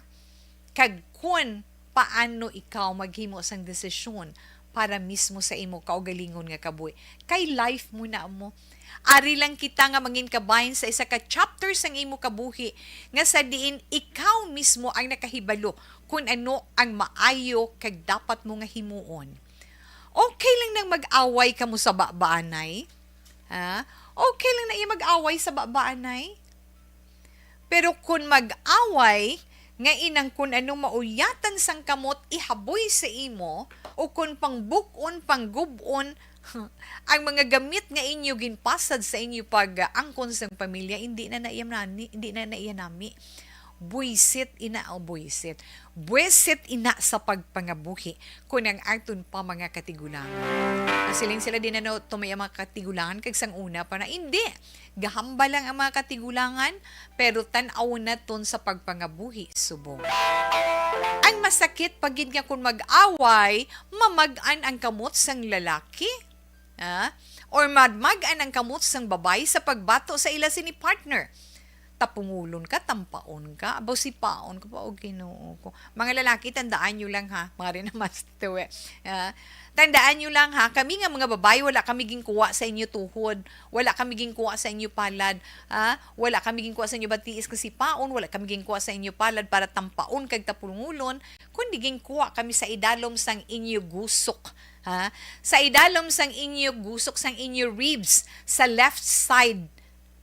Kag kun paano ikaw maghimo sang desisyon para mismo sa imo kaugalingon nga kabuhi. Kay life mo na mo. Ari lang kita nga mangin kabahin sa isa ka chapter sang imo kabuhi nga sa diin ikaw mismo ang nakahibalo kun ano ang maayo kag dapat mo nga himuon. Okay lang nang mag-away kamo sa babaanay. Ha? Okay lang na iya mag-away sa babaanay. Pero kun mag-away, nga inang kun ano mauyatan sang kamot ihaboy sa imo, o kun pangbuk-on, panggub-on, ang mga gamit nga inyo ginpasad sa inyo pag-angkon sang pamilya, hindi na na iya nani, hindi na na iya nami. Buisit ina, o buisit. Buisit ina sa pagpangabuhi, kun ang aton pa mga katigulangan. Nasiling sila din ano, tumay ang mga katigulangan, kag sang una pa na, hindi. Gahambal lang ang mga katigulangan, pero tan-awon naton sa pagpangabuhi subong. Ang masakit pa gid nga kun mag-away, mamag-an ang kamot sang lalaki, ah, or mamag-an ang kamot sang babayi sa pagbato sa ila sini partner. Tapungulon ka, tampaon ka, abaw sipaon ka pa, o Ginoo ko. Mga lalaki, tandaan nyo lang ha, mga rin naman sa tuwi. Ah, tandaan nyo lang ha, kami nga mga babayi, wala kami ginkuha sa inyo tuhod, wala kami ginkuha sa inyo palad, ha? Wala kami ginkuha sa inyo batiis nga sipaon, wala kami ginkuha sa inyo palad para tampaon kag tapungulon, kundi ginkuha kami sa idalom sang inyo gusok, ha? Sa idalom sang inyo gusok, sang inyo ribs, sa left side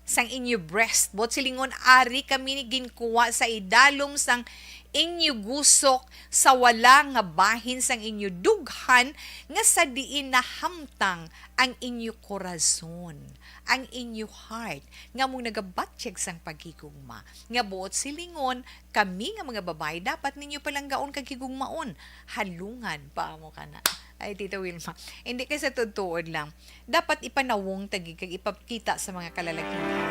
sang inyo breast. Buot silingon, ari kami ni ginkuha sa idalom sang inyo gusok, sa wala nga bahin sang inyo dughan, nga sa diin nahamtang ang inyo korason, ang inyo heart, nga among nagabatyag sang paghigugma. Nga buot silingon, kami nga mga babayi, dapat ninyo palanggaon kag higugmaon. Halungan pa mo kana. Ay, Tita Wilma, hindi kay sa tuod-tuod lang. Dapat ipanawong tagi kag ipakita sa mga kalalakihan.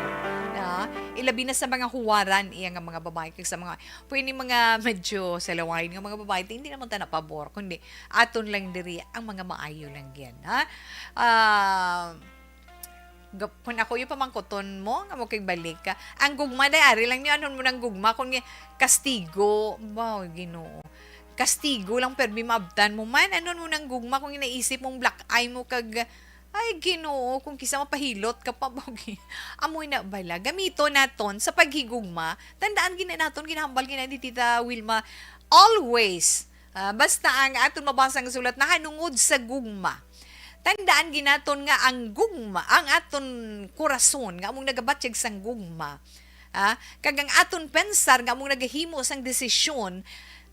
Ah, ilabi na sa mga huwaran iya nga mga babayi kag sa mga, pwede mga medyo salawayon nga mga babayi, hindi naman ta na pabor, kundi aton lang diri ang mga maayo lang yan, ha? Ah, gap-, kun ako yung pamangkuton mo, nga mo kay balik ka. Ang gugma, day, ari lang niyo, anon mo nang gugma, kung nga, kastigo, ba, Ginoo. Kastigo lang, pero maabtan mo man, anon mo nang gugma, kung naisip mong black eye mo, kag, ay, Ginoo, kung kisa mapahilot ka pa, ba, Gi-, amoy na bala. Gamito naton sa paghigugma, tandaan gina naton, ginahambal gina ni Tita Wilma, always, ah, basta ang aton mabasa nga sulat, nahanungod sa gugma. Tandaan ginaton nga ang gugma, ang aton korason nga among nagabatyag sang gugma, ah, kag ang aton pensar nga among nagahimo sang desisyon,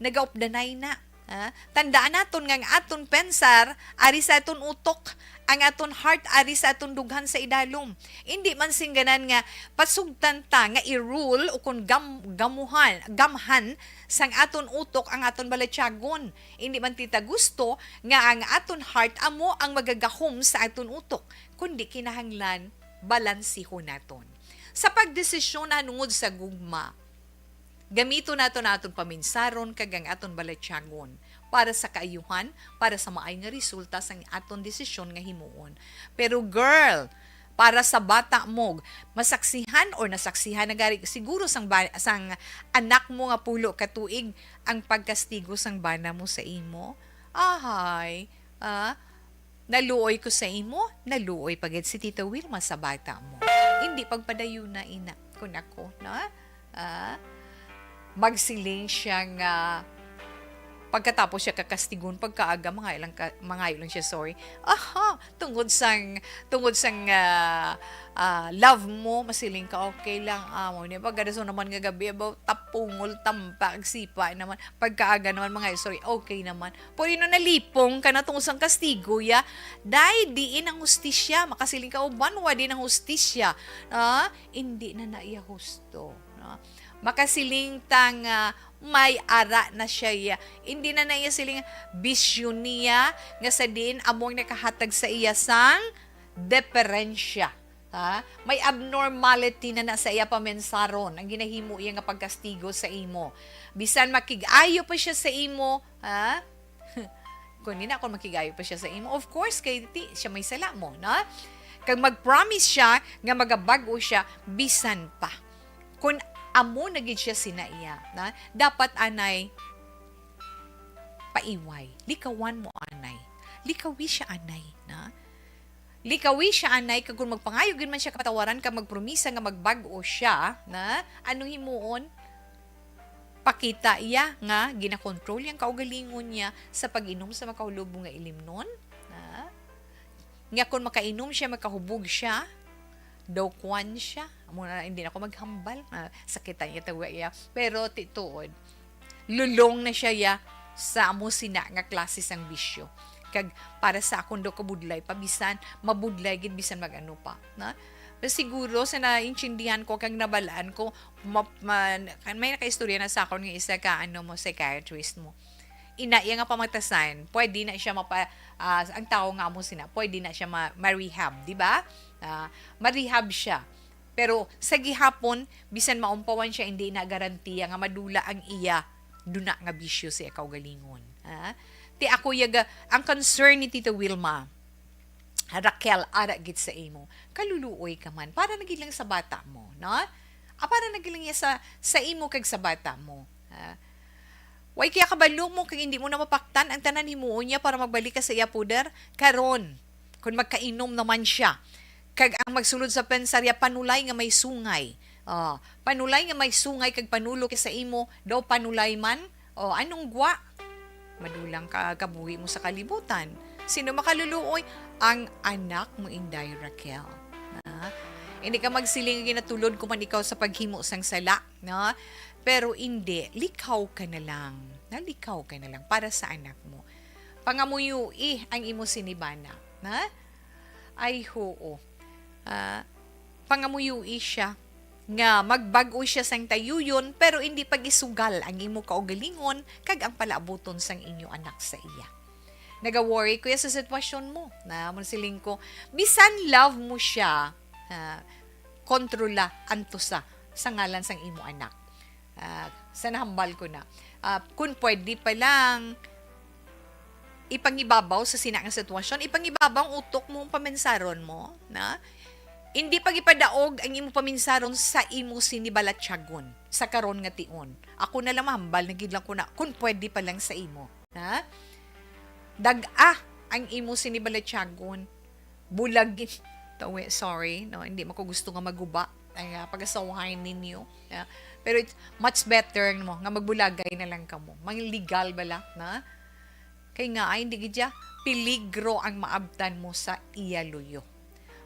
nagaupdanay na. Ah, tandaan naton nga ang aton pensar ari sa aton utok, ang aton heart ari sa aton dughan sa idalom. Indi man singganan nga pasugtan ta nga i-rule o kon gam-, gamuhan, gamhan sang aton utok ang aton balatyagon. Indi man kita gusto nga ang aton heart amo ang magagahom sa aton utok, kundi kinahanglan balansihon naton. Sa pagdesisyon nahanungod sa gugma, gamiton nato na aton paminsaron kag ang aton balatyagon para sa kaayuhan, para sa maay nga resulta sang aton desisyon nga himuon. Pero girl, para sa bata mo, masaksihan or nasaksihan na gari siguro sang ba-, sang anak mo nga pulo ka tuig ang pagkastigo sang bana mo sa imo. Ahay, ah, naluoy ko sa imo, naluoy pa gid si Tita Wilma sa bata mo. Hindi pagpadayuna ina, kun ako, no? Ah, magsiling siya nga pagkatapos siya kakastigon pagkaaga, mangayo lang ka, mangayo lang siya, sorry. Aha, tungod sang, tungod sang, ah, ah, love mo, masiling ka, okay lang, amo ni pagkadaso naman nga gabi, about tapungol, tampa, ag sipa naman, pagkaaga naman, mangayo, sorry, okay naman. Pero ino nalipong ka na tungod sang kastigo ya, day diin ang hustisya, makasiling ka, o banwa din ang hustisya. Ah, hindi na na iya husto, no? Makasiling ta nga may ara na siya, ya. Hindi na na iya siling bisyo niya nga sa diin amo ang nakahatag sa iya sang deperensya. Ha? May abnormality na na sa iya paminsaron ang ginahimo iya nga pagkastigo sa imo. Bisan makig-ayo pa siya sa imo, ha? Kung nina, kung makigayo pa siya sa imo, of course, kay ti, siya may sala mo, no? Kag mag-promise siya nga magabag-o siya, bisan pa. Kung amo na gid siya sina iya, na dapat anay paiway. Likawan mo anay. Likawi siya anay, na? Likawi siya anay, kag kung magpangayo gid man siya kapatawaran, kag magpromisa nga magbag-o siya, na? Anong himuon? Pakita iya nga ginakontrol yang kaugalingon niya sa pag-inom sa makahulob nga ilimnon, ha? Nga kung makainom siya, makahubog siya, daw kwan siya. Amo na, hindi na ako maghambal. Ah, sakitan niya tawa iya. Pero ti-, tuod, lulong na siya ya sa amo sina nga klase sang bisyo. Kag para sa akon daw kabudlay pa, bisan mabudlay gid, bisan mag-ano pa, na? Pero siguro sa naintindihan ko kag nabalaan ko, ma-, ma-, may nakaistorya na sa akon nga isa ka, ano mo, psychiatrist mo. Ina iya nga pamatasan, pwede na siya mapa-, ah, ang tao nga amo sina, pwede na siya ma-, ma-rehab, di ba? Ah, ma-rehab siya. Pero sa gihapon, bisan maumpawan siya, hindi na garantiya nga madula ang iya duna nga bisyo sa iya kaugalingon. Ha? Ti ako yaga, ang concern ni Tita Wilma, Raquel, ara gid sa imo. Kaluluoy ka man. Para na gid lang sa bata mo, no? Ah, para na gid lang iya sa, sa imo kag sa bata mo. Ha? Way kaya kabalo mo kag hindi mo na mapaktan ang tanan himuon niya para magbalik ka sa iya poder? Karon, kung magkainom naman siya, kag ang magsulod sa pensarya, panulay nga may sungay. Ah, panulay nga may sungay kag panulok sa imo, daw panulay man? O, anong gwa? Madulang ka kabuhi mo sa kalibutan. Sino makaluluoy? Ang anak mo, Inday Raquel. Ah, hindi ka magsiling nga ginatulod ko man ikaw sa paghimo sang sala, no? Pero hindi, likaw ka na lang. Nalikaw ka na lang para sa anak mo. Pangamuyui ang imo sinibana, ha? Ay, hoo. Ah, pangamuyui siya nga magbag-o siya sang tayuyon, pero hindi pag-isugal ang imo kaugalingon kag ang palaabuton sang inyo anak sa iya. Naga-worry ko ya sa sitwasyon mo. Na, mo siling ko, bisan love mo siya, ah, kontrola anto sa, sa ngalan sang imo anak. Ah, sa nahambal ko na. Ah, kung pwede pa lang, ipangibabaw sa sina nga sitwasyon, ipangibabaw ang utok mo, ang paminsaron mo, na? Hindi pag ipadaog ang imo paminsaron sa imo sini balatyagon, sa karon nga tion. Ako na lang mahambal, na gid lang ko na, kung pwede pa lang sa imo, ha? Dag-a ang imo sini balatyagon, bulagin. Tawi, sorry, no? Hindi man ko gusto nga maguba ang, ah, pag-asawahan ninyo. Yeah. Pero it's much better, no, nga magbulagay na lang kamo. Mang legal bala, na? Kay nga, ay, hindi gid siya, peligro ang maabtan mo sa iya luyo.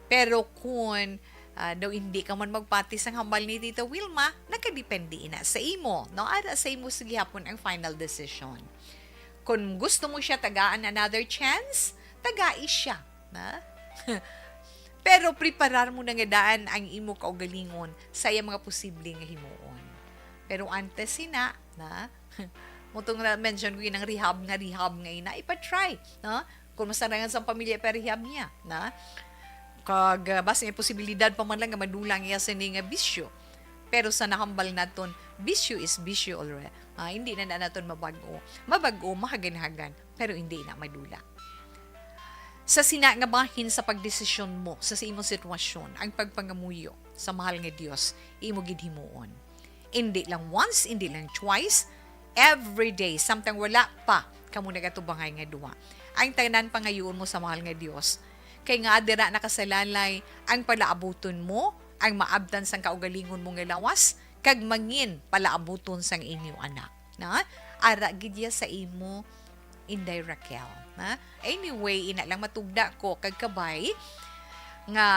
Pero kung, ah, daw hindi ka man magpati sa hambal ni Tita Wilma, nakadepende ina sa imo, no? Ara sa imo sa gihapon ang final decision. Kung gusto mo siya tagaan another chance, tagai siya, na? Pero preparar mo na nga daan ang imo kaugalingon sa iya mga posible nga himuon. Pero antes sina, na? Mo tong na-mention ko, inang rehab nga rehab nga ina, ipa-try, no? Kung masarangan sa pamilya, ipa-rehab niya, na? Kag, ah, basi may posibilidad pa man lang nga madula ang iya sini nga bisyo. Pero sa nahambal naton, bisyo is bisyo already. Ah, hindi na, na naton mabag-o. Mabag-o, mahaganhagan, pero hindi na madula. Sa sina nga bahin sa pagdesisyon mo sa, sa imong sitwasyon, ang pagpangamuyo sa mahal nga Dios, imo gid himuon. Hindi lang once, hindi lang twice, every day, samtang wala pa kamo nagatubangay nga duwa. Ang tanan pangayuon mo sa mahal nga Dios, kay nga dira nakasalalay ang palaabuton mo, ang maabtan sang kaugalingon mo nga lawas, kag mangin palaabuton sang inyo anak. Na? Ara gid ya sa imo, Inday Raquel. Na? Anyway, ina lang matugda ko kag kabay nga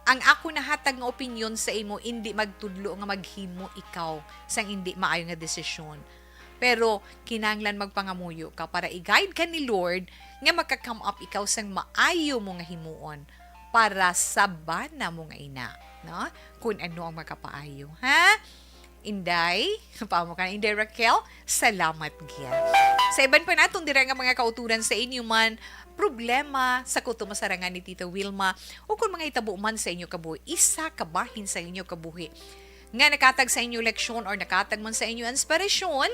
ang ako nahatag nga opinyon sa imo indi magtudlo nga maghimo ikaw sang indi maayo nga desisyon. Pero kinahanglan magpangamuyo ka para i-guide ka ni Lord nga maka-come up ikaw sang maayo mo nga himuon para sa bana mo nga ina, no? Kung ano ang makapaayo, ha? Inday, paamo ka na, Inday Raquel, salamat gid. Sa iban pa naton dira nga mga kauturan sa inyo man, problema sa kuto masarangan ni Tita Wilma, o kung mga hitabo man sa inyo kabuhi, isa ka bahin sa inyo kabuhi nga nakatag sa inyo leksyon or nakatag man sa inyo inspirasyon,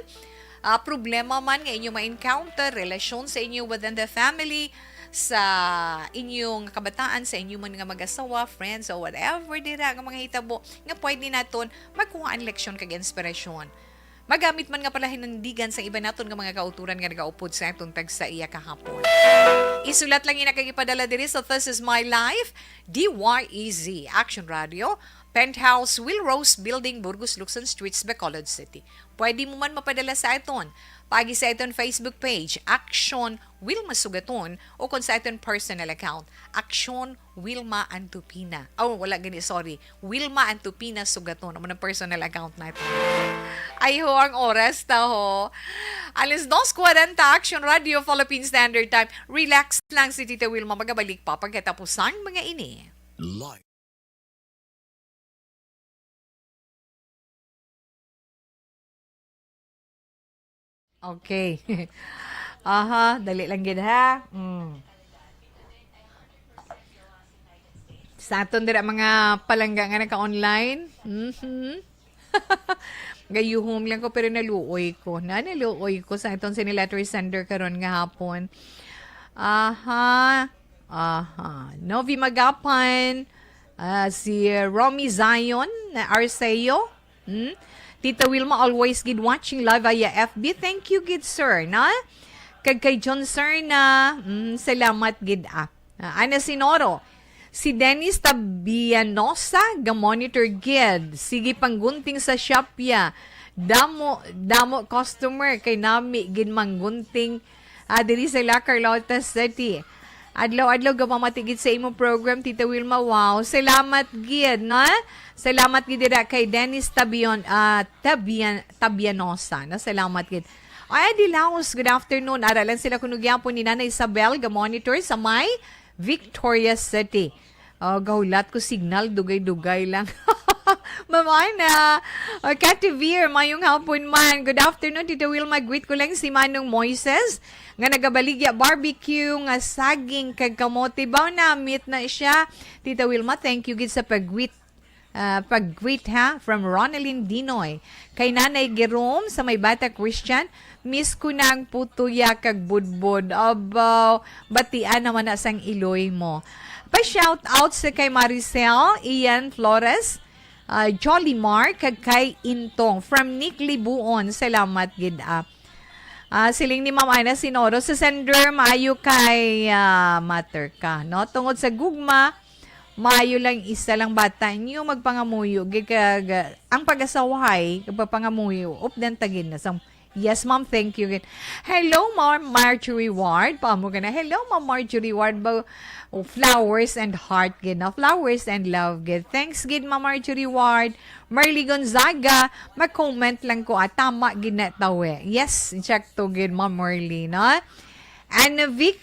ah, problema man nga inyo ma-encounter, relasyon sa inyo within the family, sa inyong kabataan, sa inyo man nga mag-asawa, friends, o whatever dira nga mga hitabo nga pwede naton makuha ang leksyon kag inspirasyon. Magamit man nga palahinandigan sa iba naton nga mga kauturan nga nagaupod sa aton tagsa iya kahapon. Isulat lang ina kag ipadala diri sa This Is My Life, D Y E Z, Action Radio, Penthouse, Will Rose Building, Burgos, Luksan Streets, Bacolod City. Pwede mo man mapadala sa aton paagi sa aton Facebook page, Action Wilma Sugaton, o kon sa aton personal account, Action Wilma Antupina. Oh, wala gani, sorry. Wilma Antupina Sugaton. Amo nang personal account naton. Ay ho, ang oras ta ho. Alas dos kwarenta, Action Radio Philippine Standard Time. Relax lang si Tita Wilma. Magabalik pa pagkatapos sang mga ini. Live. Okay. Aha, dali lang gid ha. Mm. Sa aton dira mga palangga nga naka-online. Mhm. Gayuhom lang ko pero naluoy ko. Na, naluoy ko sa aton sini letter sender karon nga hapon. Aha. Aha. Novi Magapan, ah, si Romy Zion na Arceo. Hmm? Tita Wilma, always gid watching live via F B. Thank you gid, sir, na? Kag kay John Serna, mm, salamat gid, ah. Ah, Ana Sinoro, si Dennis Tabianosa, ga-monitor gid. Sige panggunting sa shop ya. Damo, damo customer kay nami gid manggunting, ah, diri sa La Carlota City. Adlaw-adlaw gapamati gid sa imong program, Tita Wilma. Wow, salamat gid, no? Salamat gid dira kay Dennis Tabion, ah, Tabian-, Tabianosa, no? Salamat gid. Ay, Adi Laos, good afternoon. Ara lang sila kuno gyapon ni Nanay Isabel, ga-monitor sa may Victoria City. Oh, gahulat ko signal, dugay-dugay lang. Mamana. Oh, Cathy Veer, mayong hapon man. Good afternoon, Tita Wilma. Greet ko lang si Manong Moises, nga nagabaligya barbecue, nga saging kag kamote. Baw namit na siya. Tita Wilma, thank you gid sa pag-greet. Ah, pag-greet ha, from Ronaldin Dinoy. Kay Nanay Jerome sa may Bata Christian, miss ko na ang putuya kag budbod. Abaw, batian naman na sang iloy mo. Pa-shout out sa kay Maricel, Ian Flores, ah, Jolly Mark, kag kay Intong. From Nick Libuon, salamat gid, ah. Ah, siling ni Ma'am Ana Sinoro, sa sender, maayo kay, ah, matter ka, no? Tungod sa gugma, maayo lang isa lang bata niyo magpangamuyo, gid kag, ah, ang pag-asawahay, pagpangamuyo, updan ta gid na sang, yes, ma'am, thank you gid. Hello, Ma'am Marjorie Ward. Paamo ka na? Hello, Ma'am Marjorie Ward. Ba, oh, flowers and heart gid, no? Flowers and love gid. Thanks gid, Ma'am Marjorie Ward. Marley Gonzaga, mag-comment lang ko, ah, tama gid na tawe. Yes, check to gid, Ma'am Marley, no? Anna Vic,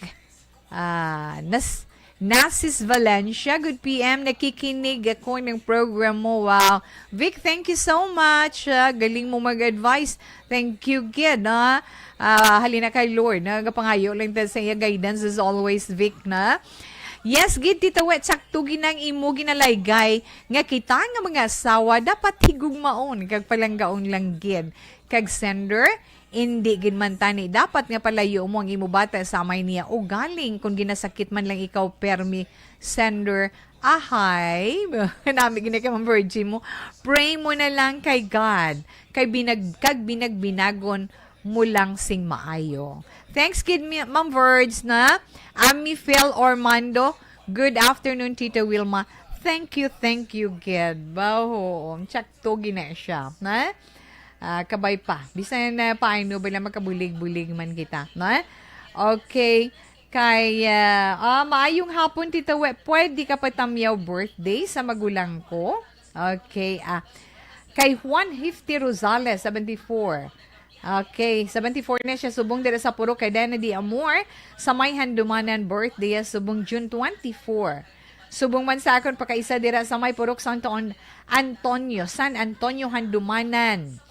ah, Nas-, Nasis Valencia, good P M, nakikinig ako ng program mo. Wow. Vic, thank you so much. Ah, galing mo mag-advise. Thank you, gid, no? Ah, halina kay Lord, nagapangayo lang ta sa iya guidance as always, Vic, na? Yes, gid, Tita Wet, sakto gid ang imo ginalaygay nga kita nga mga asawa dapat higugmaon kag palanggaon lang gid. Kag sender, indi gid man tani dapat nga palayo mo ang imo bata sa amay niya. Ugaling kung ginasakit man lang ikaw, permi, sender, ahay. Nami gini kay Ma'am Virgie mo. Pray mo na lang kay God. Kay binag-, kag binagbinagon mo lang sing maayo. Thanks gid, mi-, Ma'am Verge, na. Ami Fel Ormando, good afternoon, Tita Wilma. Thank you, thank you, gid. Baho, tsakto gina siya, na? Ah, kabay pa. Bisan na paano ba lang makabulig-bulig man kita, na? Okay. Kay, ah, ah, maayong hapon, Tita We. Pwede ka patamyaw birthday sa magulang ko? Okay, ah. Kay Juan Hifty Rosales, seventy-four. Okay, seventy-four na siya. Subong dira sa Purok kay Dana D. Amor, sa may Handumanan, birthday, ah, subong June twenty-four. Subong man sa akon pakaisa dira sa may Purok Santo An-, Antonio, San Antonio, Handumanan.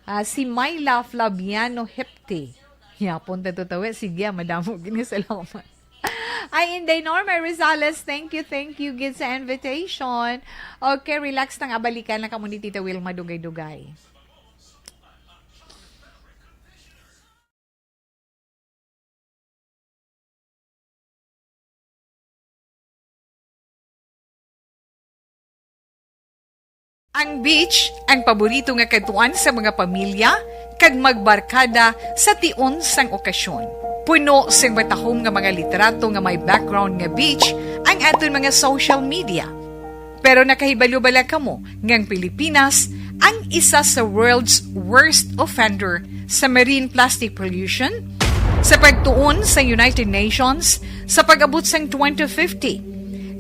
Ah, si Myla Flaviano Hepte. Yapon ta to tawi. Sige, ah, madamo gini. Salamat. Ay, Inday Norma Rosales, thank you, thank you gid sa invitation. Okay, relax lang, abalikan lang kamo ni Tita Wilma dugay-dugay. Ang beach, ang paborito nga kadtuan sa mga pamilya kag magbarkada sa tion sang okasyon. Puno sing matahom nga mga litrato nga may background nga beach ang aton mga social media. Pero nakahibalo bala kamo nga ang Pilipinas ang isa sa world's worst offender sa marine plastic pollution? Sa pagtuon sa United Nations, sa pag-abot sang twenty fifty,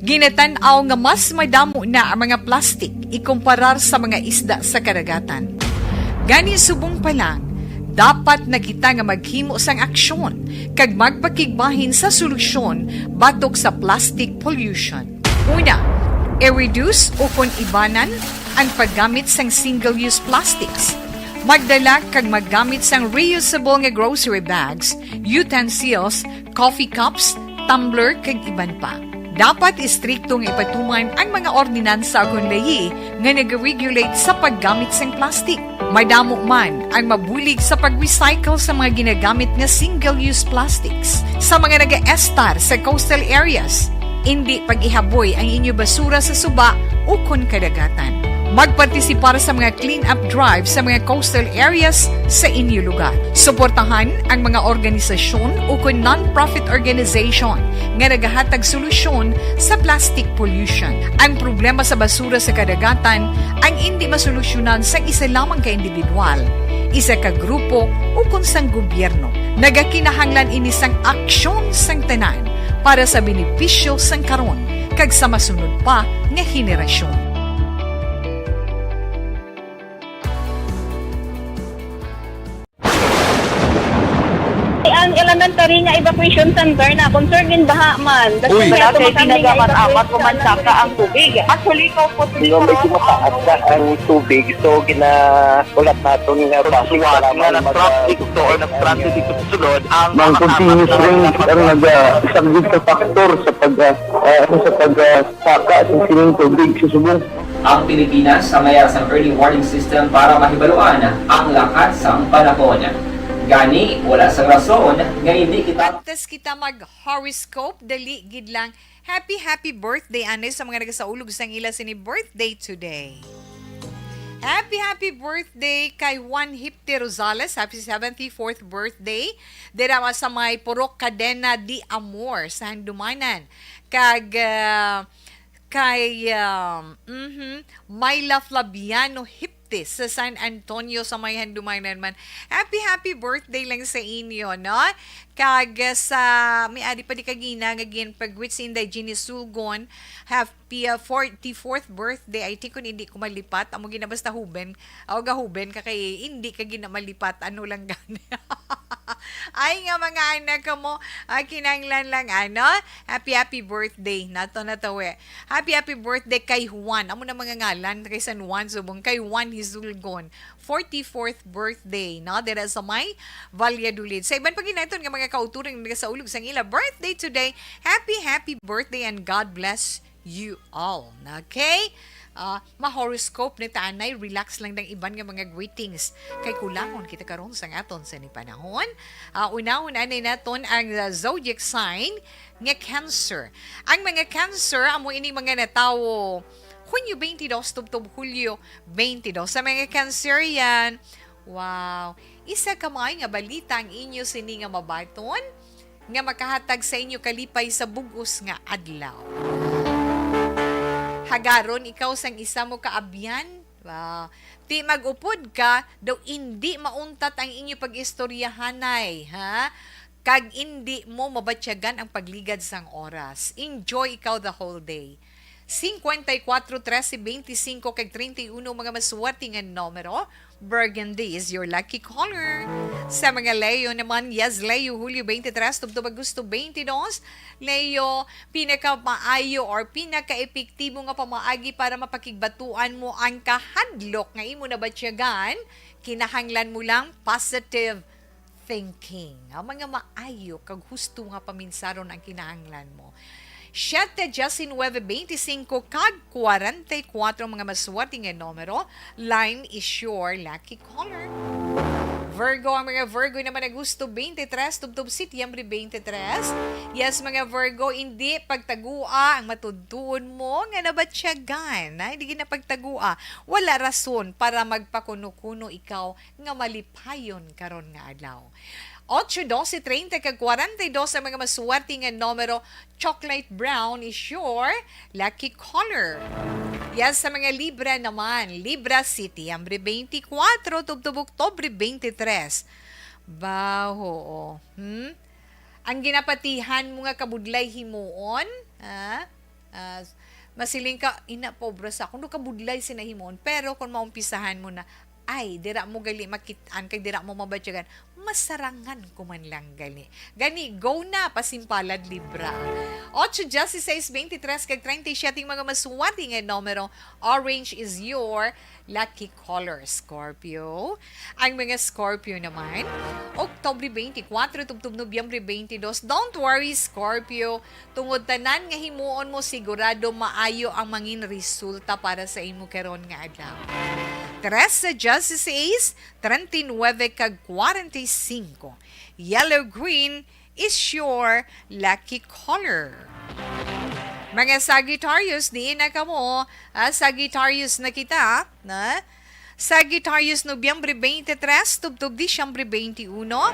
ginatan-aw nga mas madamo na ang mga plastik ikumparar sa mga isda sa kadagatan. Gani, subong pa lang, dapat na kita nga maghimo sang aksyon kag magpakigbahin sa solusyon batok sa plastic pollution. Una, i-reduce ukon ibanan ang paggamit sang single-use plastics. Magdala kag maggamit sang reusable nga grocery bags, utensils, coffee cups, tumbler, kag iban pa. Dapat istrikto nga ipatuman ang mga ordinansa ukon layi nga nag-regulate sa paggamit sang plastic. Madamo man ang mabulig sa pag-recycle sa mga ginagamit nga single-use plastics. Sa mga nagaestar sa coastal areas, indi pag-ihaboy ang inyo basura sa suba ukon kadagatan. Magpartisipar sa mga clean-up drive sa mga coastal areas sa inyo lugar. Suportahan ang mga organisasyon ukon non-profit organization nga nagahatag solusyon sa plastic pollution. Ang problema sa basura sa kadagatan ang indi masolusyonan sang isa lamang ka individual, isa ka grupo, ukon sang gobyerno. Nagakinahanglan ini sang aksyon sang tanan para sa benepisyo sang karon kag sa masunod pa nga henerasyon. Ang elementary nga evacuation center na concerned in baha man. Uy. Wala kay tinaga man amat o mansaka ang tubig. Actually, ikaw po, Di ba, medyo mataas na ang tubig, so ginaulat naton nga basi suwat nga nag-traffic to or nag-transit dito sa sulod ang mga continuous rain ang naga-, isa gid ka factor sa pag, ah, ah, sa pag, ah, saka sa sining tubig sa subong. Ang Pilipinas, sa mayar sang early warning system para mahibaluan ang lakat sang panahon. Gani, wala sang rason nga hindi kita Antes kita mag-horoscope, dali gid lang. Happy, happy birthday, anay, sa mga nagasaulog sang ila sini birthday today. Happy, happy birthday kay Juan Hipte Rosales. Happy seventy-fourth birthday. Dira sa may Purok Cadena de Amor sa Handumanan. Kag, ah, kay, um, mhm, Myla Flaviano Hipte sa San Antonio sa may Handumanan man. Happy, happy birthday lang sa inyo, no? Kag sa, may adi pa di kagina nga ginpag-greet si Inday Jeannie Sulgon. Happy, uh, forty-fourth birthday. I think kung hindi ko malipat, amo gina basta huben. Aw, gahuben ka kay hindi ka gina malipat. Ano lang gani? Ay nga mga anak ko mo, ah, kinahanglan lang, ano? Happy, happy birthday. Nato na to, eh. Happy, happy birthday kay Juan. Amo na mga ngalan kay San Juan subong. Kay Juan Hizulgon. Forty-fourth birthday, no? Dira sa may Valladolid. Sa iban pa ginaton nga mga kauturan nga nagasaulog sang ila birthday today, happy, happy birthday and God bless you all. Okay? Ah, ma-horoscope ni tanay, relax lang dang iban nga mga greetings. Kay kulangon kita karon sang aton sa ni panahon. Ah, unahon anay naton ang, ah, zodiac sign nga Cancer. Ang mga Cancer, amo ini mga natawo Hunyo twenty-two tubtob Hulyo twenty-two. Sa mga Cancerian, wow, isa ka maayo nga balita ang inyo sini nga mabaton nga makahatag sa inyo kalipay sa bug-os nga adlaw. Hagaron ikaw sang isa mo ka abyan. Wow. Ti mag-upod ka, daw indi mauntat ang inyo pag-istoryahanay, ha? Kag indi mo mabatyagan ang pagligad sang oras. Enjoy ikaw the whole day. Cincuenta y cuatro, trece, veinticinco, kag treinta y uno mga maswerte nga numero. Burgundy is your lucky color. Sa mga Leo naman, yes, Leo, Hulyo twenty-three, tubtob Agosto twenty-two. Leo, pinakamaayo or pinakaepektibo nga pamaagi para mapakigbatuan mo ang kahadlok nga imo nabatyagan, kinahanglan mo lang positive thinking. Ang mga maayo kag husto nga paminsaron ang kinahanglan mo. Siete, diecinuebe, veinticinco, kag kwarenta y kuatro mga maswerte nga numero. Lime is your lucky color. Virgo, ang mga Virgo naman, Agosto twenty-three, tubtob Setyembre twenty-three. Yes, mga Virgo, hindi pagtagua ang matudtuon mo nga nabatyagan. Ay, hindi na pagtagua. Wala rason para magpakuno-kuno ikaw nga malipayon karon nga adlaw. Ocho, doce, treinta, kag kwarenta y dos ang mga maswerte nga numero. Chocolate brown is your lucky color. Yes, sa mga Libra naman, Libra, Setyembre twenty-four, tubtob Oktubre twenty-three. Baho, oh. Hmm? Ang ginapatihan mo nga kabudlay himuon, ha? Ah, masiling ka, "Ina, pobre sa akon, do kabudlay sina himuon." Pero kung maumpisahan mo na, ay, dira mo gali makit-an, kag dira mo mabatyagan, masarangan ko man lang gali. Gani, go na, pasimpalad Libra. Ocho, dieciséis, veintitrés, kag treinta y siete mga maswerte nga numero. Orange is your lucky color, Scorpio. Ang mga Scorpio naman, Oktubre twenty-four, tubtob Nobyembre twenty-two. Don't worry, Scorpio. Tungod tanan nga himuon mo, sigurado maayo ang mangin resulta para sa imo karon nga adlaw. Trese, dieciséis, treinta y nueve, kag kwarenta y cinco. Yellow green is your lucky color. Mga Sagittarius, diin na kamo? Ah, Sagittarius na kita, na? Sagittarius, Nobyembre twenty-three, tubtob Disyembre twenty-uno.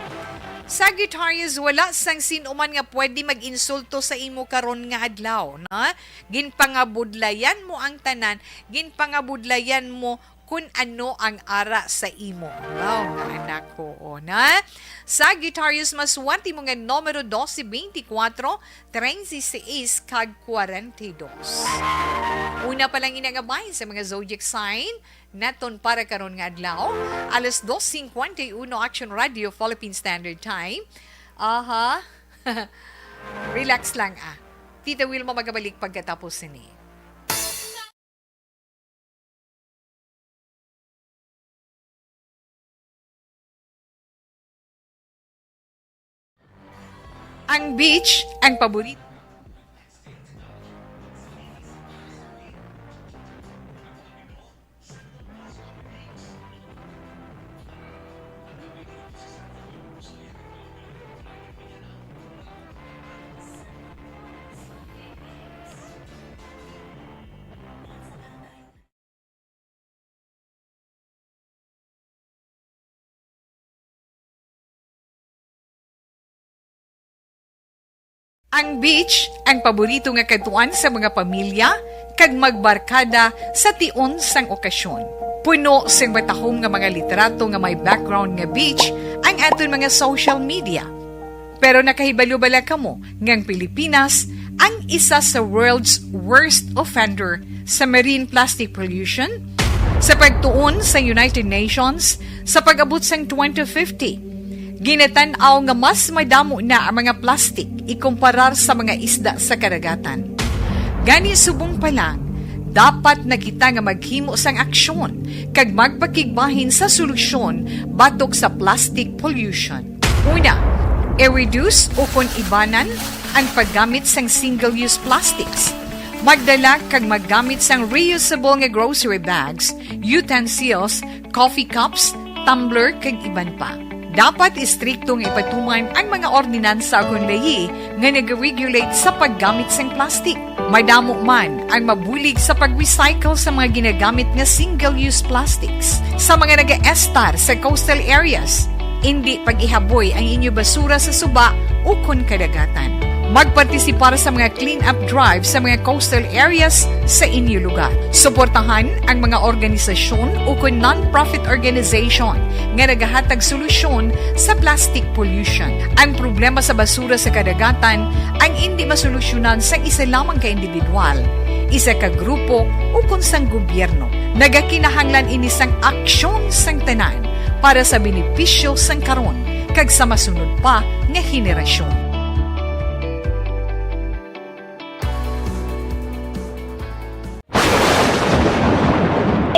Sagittarius, wala sang sin-o man nga pwede mag-insulto sa imo karon nga adlaw, na? Ginpangabudlayan mo ang tanan, ginpangabudlayan mo kun ano ang ara sa imo. Wow, nga anak ko, oh, na? Sagittarius, maswerte mo nga numero doce, veinticuatro, treinta y seis, kag kwarenta y dos. Una pa lang ina nga bahin sa mga zodiac sign naton para karon nga adlaw, alas dos cincuenta y uno, Action Radio, Philippine Standard Time. Aha. Relax lang, ah. Tita Wilma magabalik pagkatapos sini. Ang beach, ang paborito. Ang beach, ang paborito nga kadtuan sa mga pamilya kag magbarkada sa tion sang okasyon. Puno sing matahom nga mga litrato nga may background nga beach ang aton mga social media. Pero nakahibalo bala kamo nga ang Pilipinas ang isa sa world's worst offender sa marine plastic pollution? Sa pagtuon sa United Nations, sa pag-abot sang twenty fifty, Ginatan-aw nga mas madamo na ang mga plastik ikumparar sa mga isda sa kadagatan. Gani, subong pa lang, dapat na kita nga maghimo sang aksyon kag magpakigbahin sa solusyon batok sa plastic pollution. Una, i-reduce ukon ibanan ang paggamit sang single-use plastics. Magdala kag maggamit sang reusable nga grocery bags, utensils, coffee cups, tumbler, kag iban pa. Dapat istrikto nga ipatuman ang mga ordinansa ukon layi nga nag-regulate sa paggamit sang plastic. Madamo man ang mabulig sa pag-recycle sa mga ginagamit nga single-use plastics. Sa mga nagaestar sa coastal areas, indi pag-ihaboy ang inyo basura sa suba ukon kadagatan. Magpartisipar sa mga clean-up drive sa mga coastal areas sa inyo lugar. Suportahan ang mga organisasyon ukon non-profit organization nga nagahatag solusyon sa plastic pollution. Ang problema sa basura sa kadagatan ang indi masolusyonan sang isa lamang ka individual, isa ka grupo, ukon sang gobyerno. Nagakinahanglan ini sang aksyon sang tanan para sa benepisyo sang karon kag sa masunod pa nga henerasyon.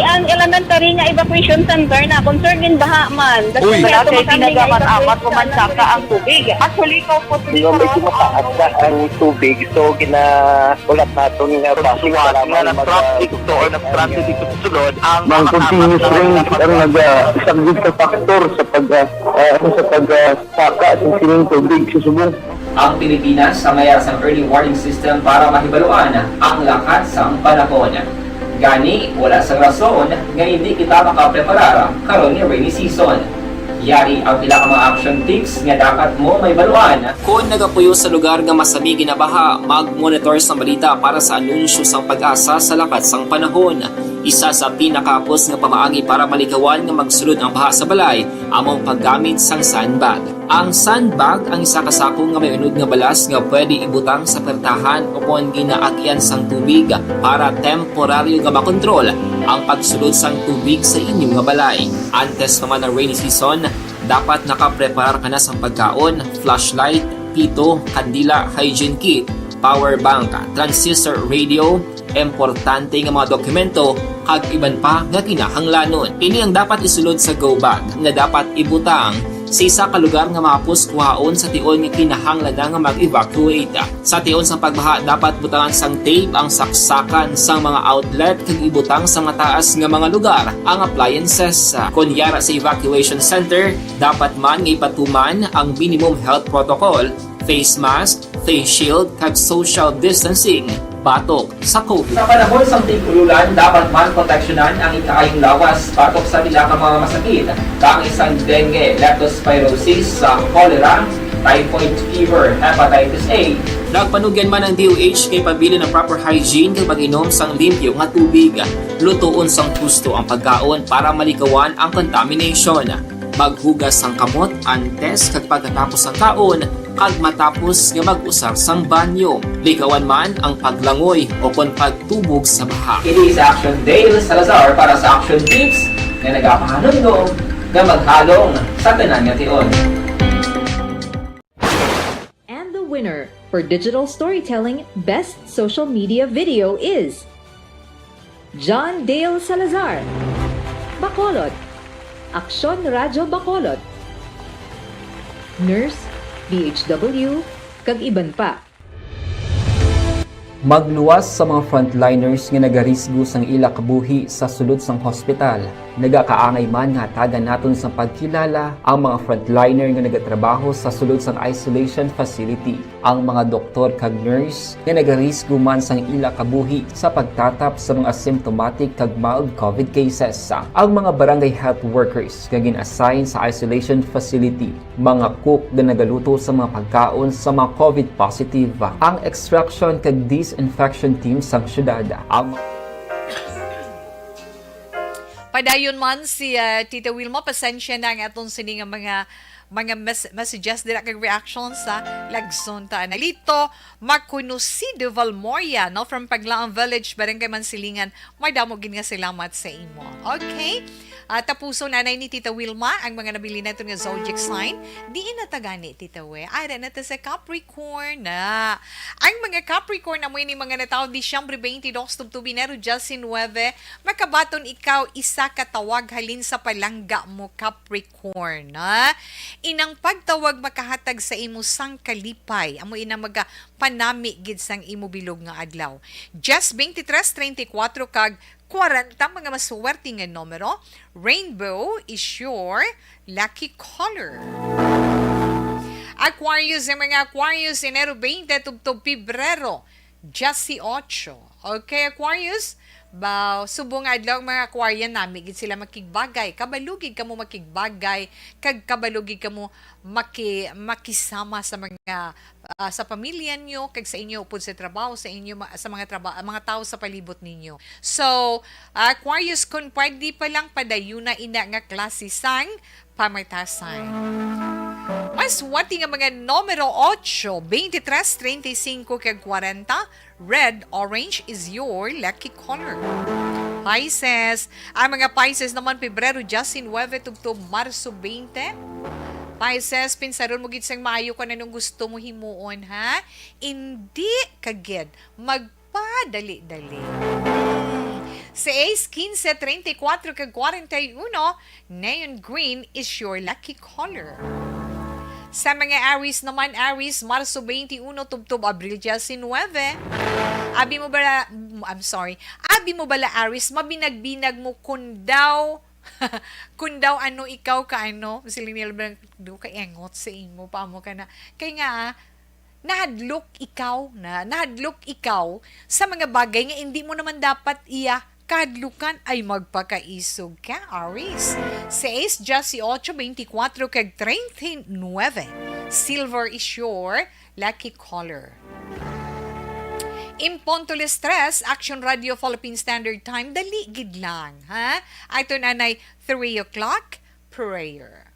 Ang elementary nga evacuation center na concerned in baha man. Uy. Wala kay pinagamat-amat, pumansaka ang tubig. Actually, ikaw po, Hindi, medyo mataas na ang tubig. So, gina-, ulat naton nga bus nga nag-traffic to or nag-traffic dito sa sulod, ang Mang continuous rain ang naga-, isa gid sa factor sa pag, ah, ah, ano, sa pag, ah, saka sa sining tubig sa subong. Ang Pilipinas sa mayar sang early warning system para mahibaluan ang lakat sang panahon. Gani, wala sang rason nga hindi kita makapreparar karon nga rainy season. Yari ang pila ka mga action tips nga dapat mo mahibaluan. Kon nagapuyo sa lugar nga masami ginabaha, mag-monitor sang balita para sa anunsyo sang PAGASA sa lakat sang panahon. Isa sa pinakahapos nga pamaagi para malikawan nga magsulod ang baha sa balay amo ang paggamit sang sandbag. Ang sandbag ang isa ka sako nga may unod nga balas nga pwede ibutang sa pertahan o kon ginaagyan sang tubig para temporaryo nga makontrol ang pagsulod sang tubig sa inyo nga balay. Antes pa man ang rainy season, dapat nakapreparar ka na sang pagkaon, flashlight, pito, kandila, hygiene kit, power bank, transistor radio, importante nga mga dokumento, kag iban pa nga kinahanglanon. Ini ang dapat isulod sa go bag nga dapat ibutang sa isa ka lugar nga mahapos kuhaon sa tion nga kinahanglan na nga mag-evacuate. Sa tion sang pagbaha, dapat butangan sang tape ang saksakan sang mga outlet kag ibutang sa mataas nga mga lugar ang appliances. Kon yara sa evacuation center, dapat man nga ipatuman ang minimum health protocol, face mask, face shield, kag social distancing batok sa COVID. Sa panahon sang tig-ululan, dapat man proteksyonan ang ikaayong lawas batok sa pila ka mga masakit, kaangay sang dengue, leptospirosis, sa cholera, typhoid fever, hepatitis A. Nagpanugyan man ang D O H nga ipabilin ang proper hygiene kag pag-inom sang limpyo nga tubig. Lutoon sang husto ang pagkaon para malikawan ang contamination. Maghugas sang kamot antes kag pagkatapos sang kaon, kag matapos nga mag-usar sang banyo. Likawan man ang paglangoy o kon pagtubog sa baha. Ini si Action Dale Salazar para sa Action Tips nga nagapahanumdom nga maghalong sa tanan nga tion. And the winner for Digital Storytelling Best Social Media Video is John Dale Salazar, Bacolod, Aksyon Radyo Bacolod, Nurse, D H W, kag iban pa. Magluwas sa mga frontliners nga nagarisgo sang ila kabuhi sa sulod sang hospital. Nagakaangay man nga hatagan naton sang pagkilala ang mga frontliner nga nagatrabaho sa sulod sang isolation facility, ang mga doktor kag nurse nga nagarisgo man sang ila kabuhi sa pagtatap sa mga asymptomatic kag mild COVID cases, ang mga barangay health workers nga gin-assign sa isolation facility, mga cook nga nagaluto sa mga pagkaon sa mga COVID positive, ang extraction kag disinfection team sang syudad, ang Padayon man si, ah, Tita Wilma, pasensya na ang aton sini nga mga, mga mes-, messages dira kag reactions, ha. Lagson ta, Analito Makunosido Valmoria, no, from Paglaang Village, Barangay Mansilingan. Madamo gid nga salamat sa imo. Okay? Ah, tapuson anay ni Tita Wilma ang mga nabilin naton nga zodiac sign. Diin na ta gani, Tita We? Ara na ta sa Capricorn na. Ang mga Capricorn amo ini mga natawo Disyembre twenty-two tubtob Enero diecinuebe, makabaton ikaw isa ka tawag halin sa palangga mo, Capricorn, ha? Inang pagtawag makahatag sa imo sang kalipay. Amo ina magapanami gid sang imo bilog nga adlaw. Jess twenty-three, treinta y cuatro kag kwarenta, mga maswerte nga numero. Rainbow is your lucky color. Aquarius, ang mga Aquarius, Enero twenty tubtob Pebrero dieciocho. Okay, Aquarius? Ba, subong nga adlaw, mga Aquarian, nami gid sila makigbagay. Kabalo gid kamo makigbagay, kag kabalo gid kamo maki-, makisama sa mga, ah, sa pamilya nyo, kag sa inyo upod sa trabaho, sa inyo ma-, sa mga traba-, mga tao sa palibot ninyo. So, Aquarius, kung pwede pa lang, padayon na ina nga klase sang pamatasan. Maswerte nga mga numero ocho, twenty-tres, treinta y cinco, kag kwarenta, red, orange is your lucky color. Pisces, ang mga Pisces naman, Pebrero diecinuebe tubtob Marso twenty. Pisces, pinsaron mo gid sang maayo kung anong gusto mo himuon, ha? Indi ka gid magpadali-dali. Seis, quince, treinta y cuatro, kag kwarenta y uno, neon green is your lucky color. Sa mga Aries naman, Aries, Marso twenty-uno tubtob Abril diecinuebe. Abi mo bala, I'm sorry, abi mo bala, Aries, mabinag-binag mo kung daw, kung daw ano ikaw ka ano, siling nila ba, "Do ka engot sa imo, pa mo ka na." Kay nga, ah, nahadlok ikaw na, nahadlok ikaw sa mga bagay nga hindi mo naman dapat iya kahadlukan. Ay, magpakaisog ka, Aries. Seis, dieciocho, twenty-cuatro, kag treinta y nueve. Silver is your lucky color. Imponto las tres, Action Radio Philippine Standard Time, dali gid lang, ha? Ato na nay three o'clock prayer.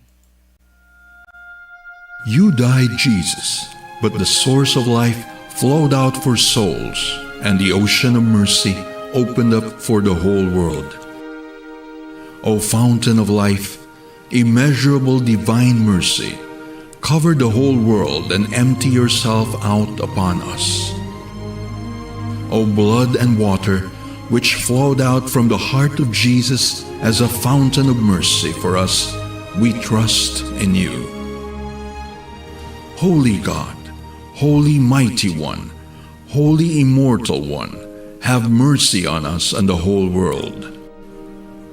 You died, Jesus, but the source of life flowed out for souls, and the ocean of mercy opened up for the whole world. O fountain of life, immeasurable divine mercy, cover the whole world and empty yourself out upon us. O blood and water, which flowed out from the heart of Jesus as a fountain of mercy for us, we trust in you. Holy God, Holy Mighty One, Holy Immortal One, have mercy on us and the whole world.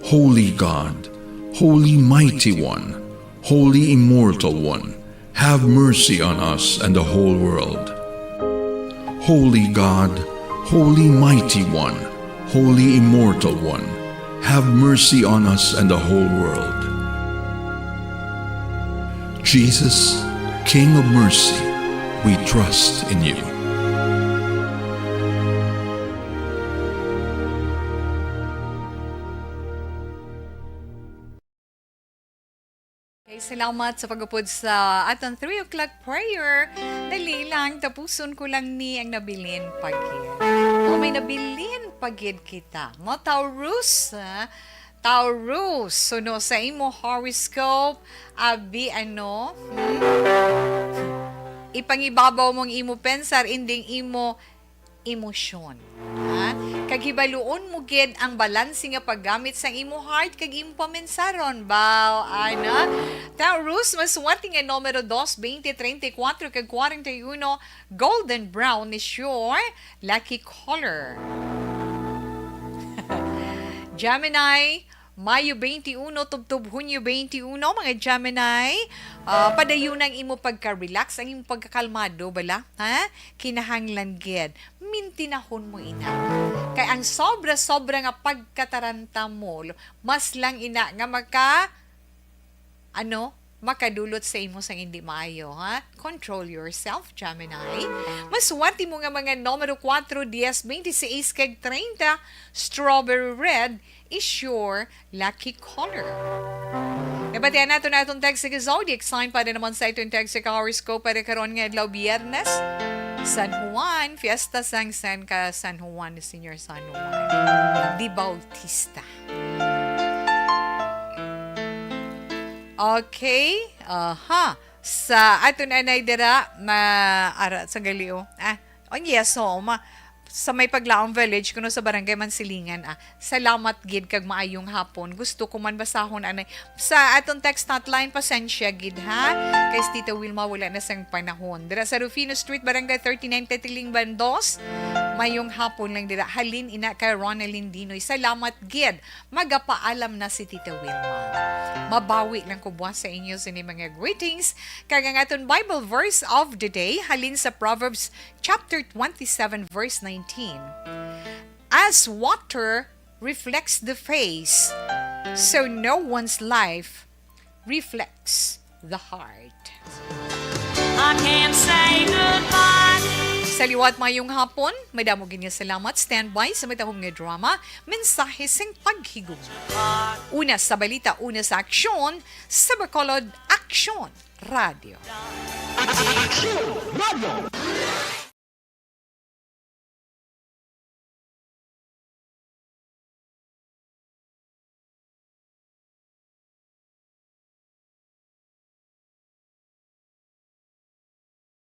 Holy God, Holy Mighty One, Holy Immortal One, have mercy on us and the whole world. Holy God, Holy Mighty One, Holy Immortal One, have mercy on us and the whole world. Jesus, King of mercy, we trust in you. Okay, salamat sa pag-upod sa aton three o'clock prayer. Dali lang, tapuson ko lang ni ang nabilin pa gid. Oh, may nabilin pa gid kita. Mo, Taurus, ha? Taurus, suno sa imo horoscope, abi, ano? Hmm? Ipangibabaw mong imo pensar, inding imo emosyon. Ha? Kag hibaluon mo gid ang balanse nga paggamit sang imo heart kag imo pamensaron. Baw, ana? Taurus, maswerte nga numero dos, twenty, treinta y cuatro, kag kwarenta y uno, golden brown is your lucky color. Gemini, Mayo twenty-uno tubtob Hunyo twenty-uno, mga Gemini, ah, padayon ang imo pagka-relax, ang imo pagkakalmado, bala, ha? Kinahanglan gid, mintinahon mo ina. Kay ang sobra-sobra nga pagkataranta mo, mas lang ina nga maka, ano, makadulot sa imo sang hindi maayo, ha? Control yourself, Gemini. Maswerte mo nga mga numero kuwatro, diyes, bente seis, kag treinta, strawberry red is your lucky color. Nabatian nato na atong text sa zodiac sign para naman sa itong text sa horoscope para karon nga adlaw, Biyernes. San Juan, fiesta sang San ka San Juan, Señor San Juan de Bautista. Okay. Aha. Sa aton anay dira na ara sa galio. Ah, oh yes, so ma, sa may Paglaom Village kuno sa Barangay Mansilingan, ah. Salamat gid kag maayong hapon. Gusto ko man basahon anay sa aton text hotline, pasensya gid ha. Kay si Tita Wilma wala na sang panahon. Dira sa Rufino Street, Barangay thirty-nine, Tetiling Bandos. Mayong hapon lang dira. Halin ina kay Ronaldin Dinoy. Salamat gid. Magapaalam na si Tita Wilma. Mabawi lang ko buwas sa inyo sini mga greetings. Kag ang aton Bible verse of the day halin sa Proverbs chapter twenty-seven, verse nineteen. As water reflects the face, so no one's life reflects the heart. I can't say goodbye. Sa liwat, mayong hapon. Madamo gid nga salamat. Standby sa matahom nga drama, mensahe sing paghigugma. Una sa balita, una sa aksyon, sa Bacolod Aksyon Radio. Aksyon Radio.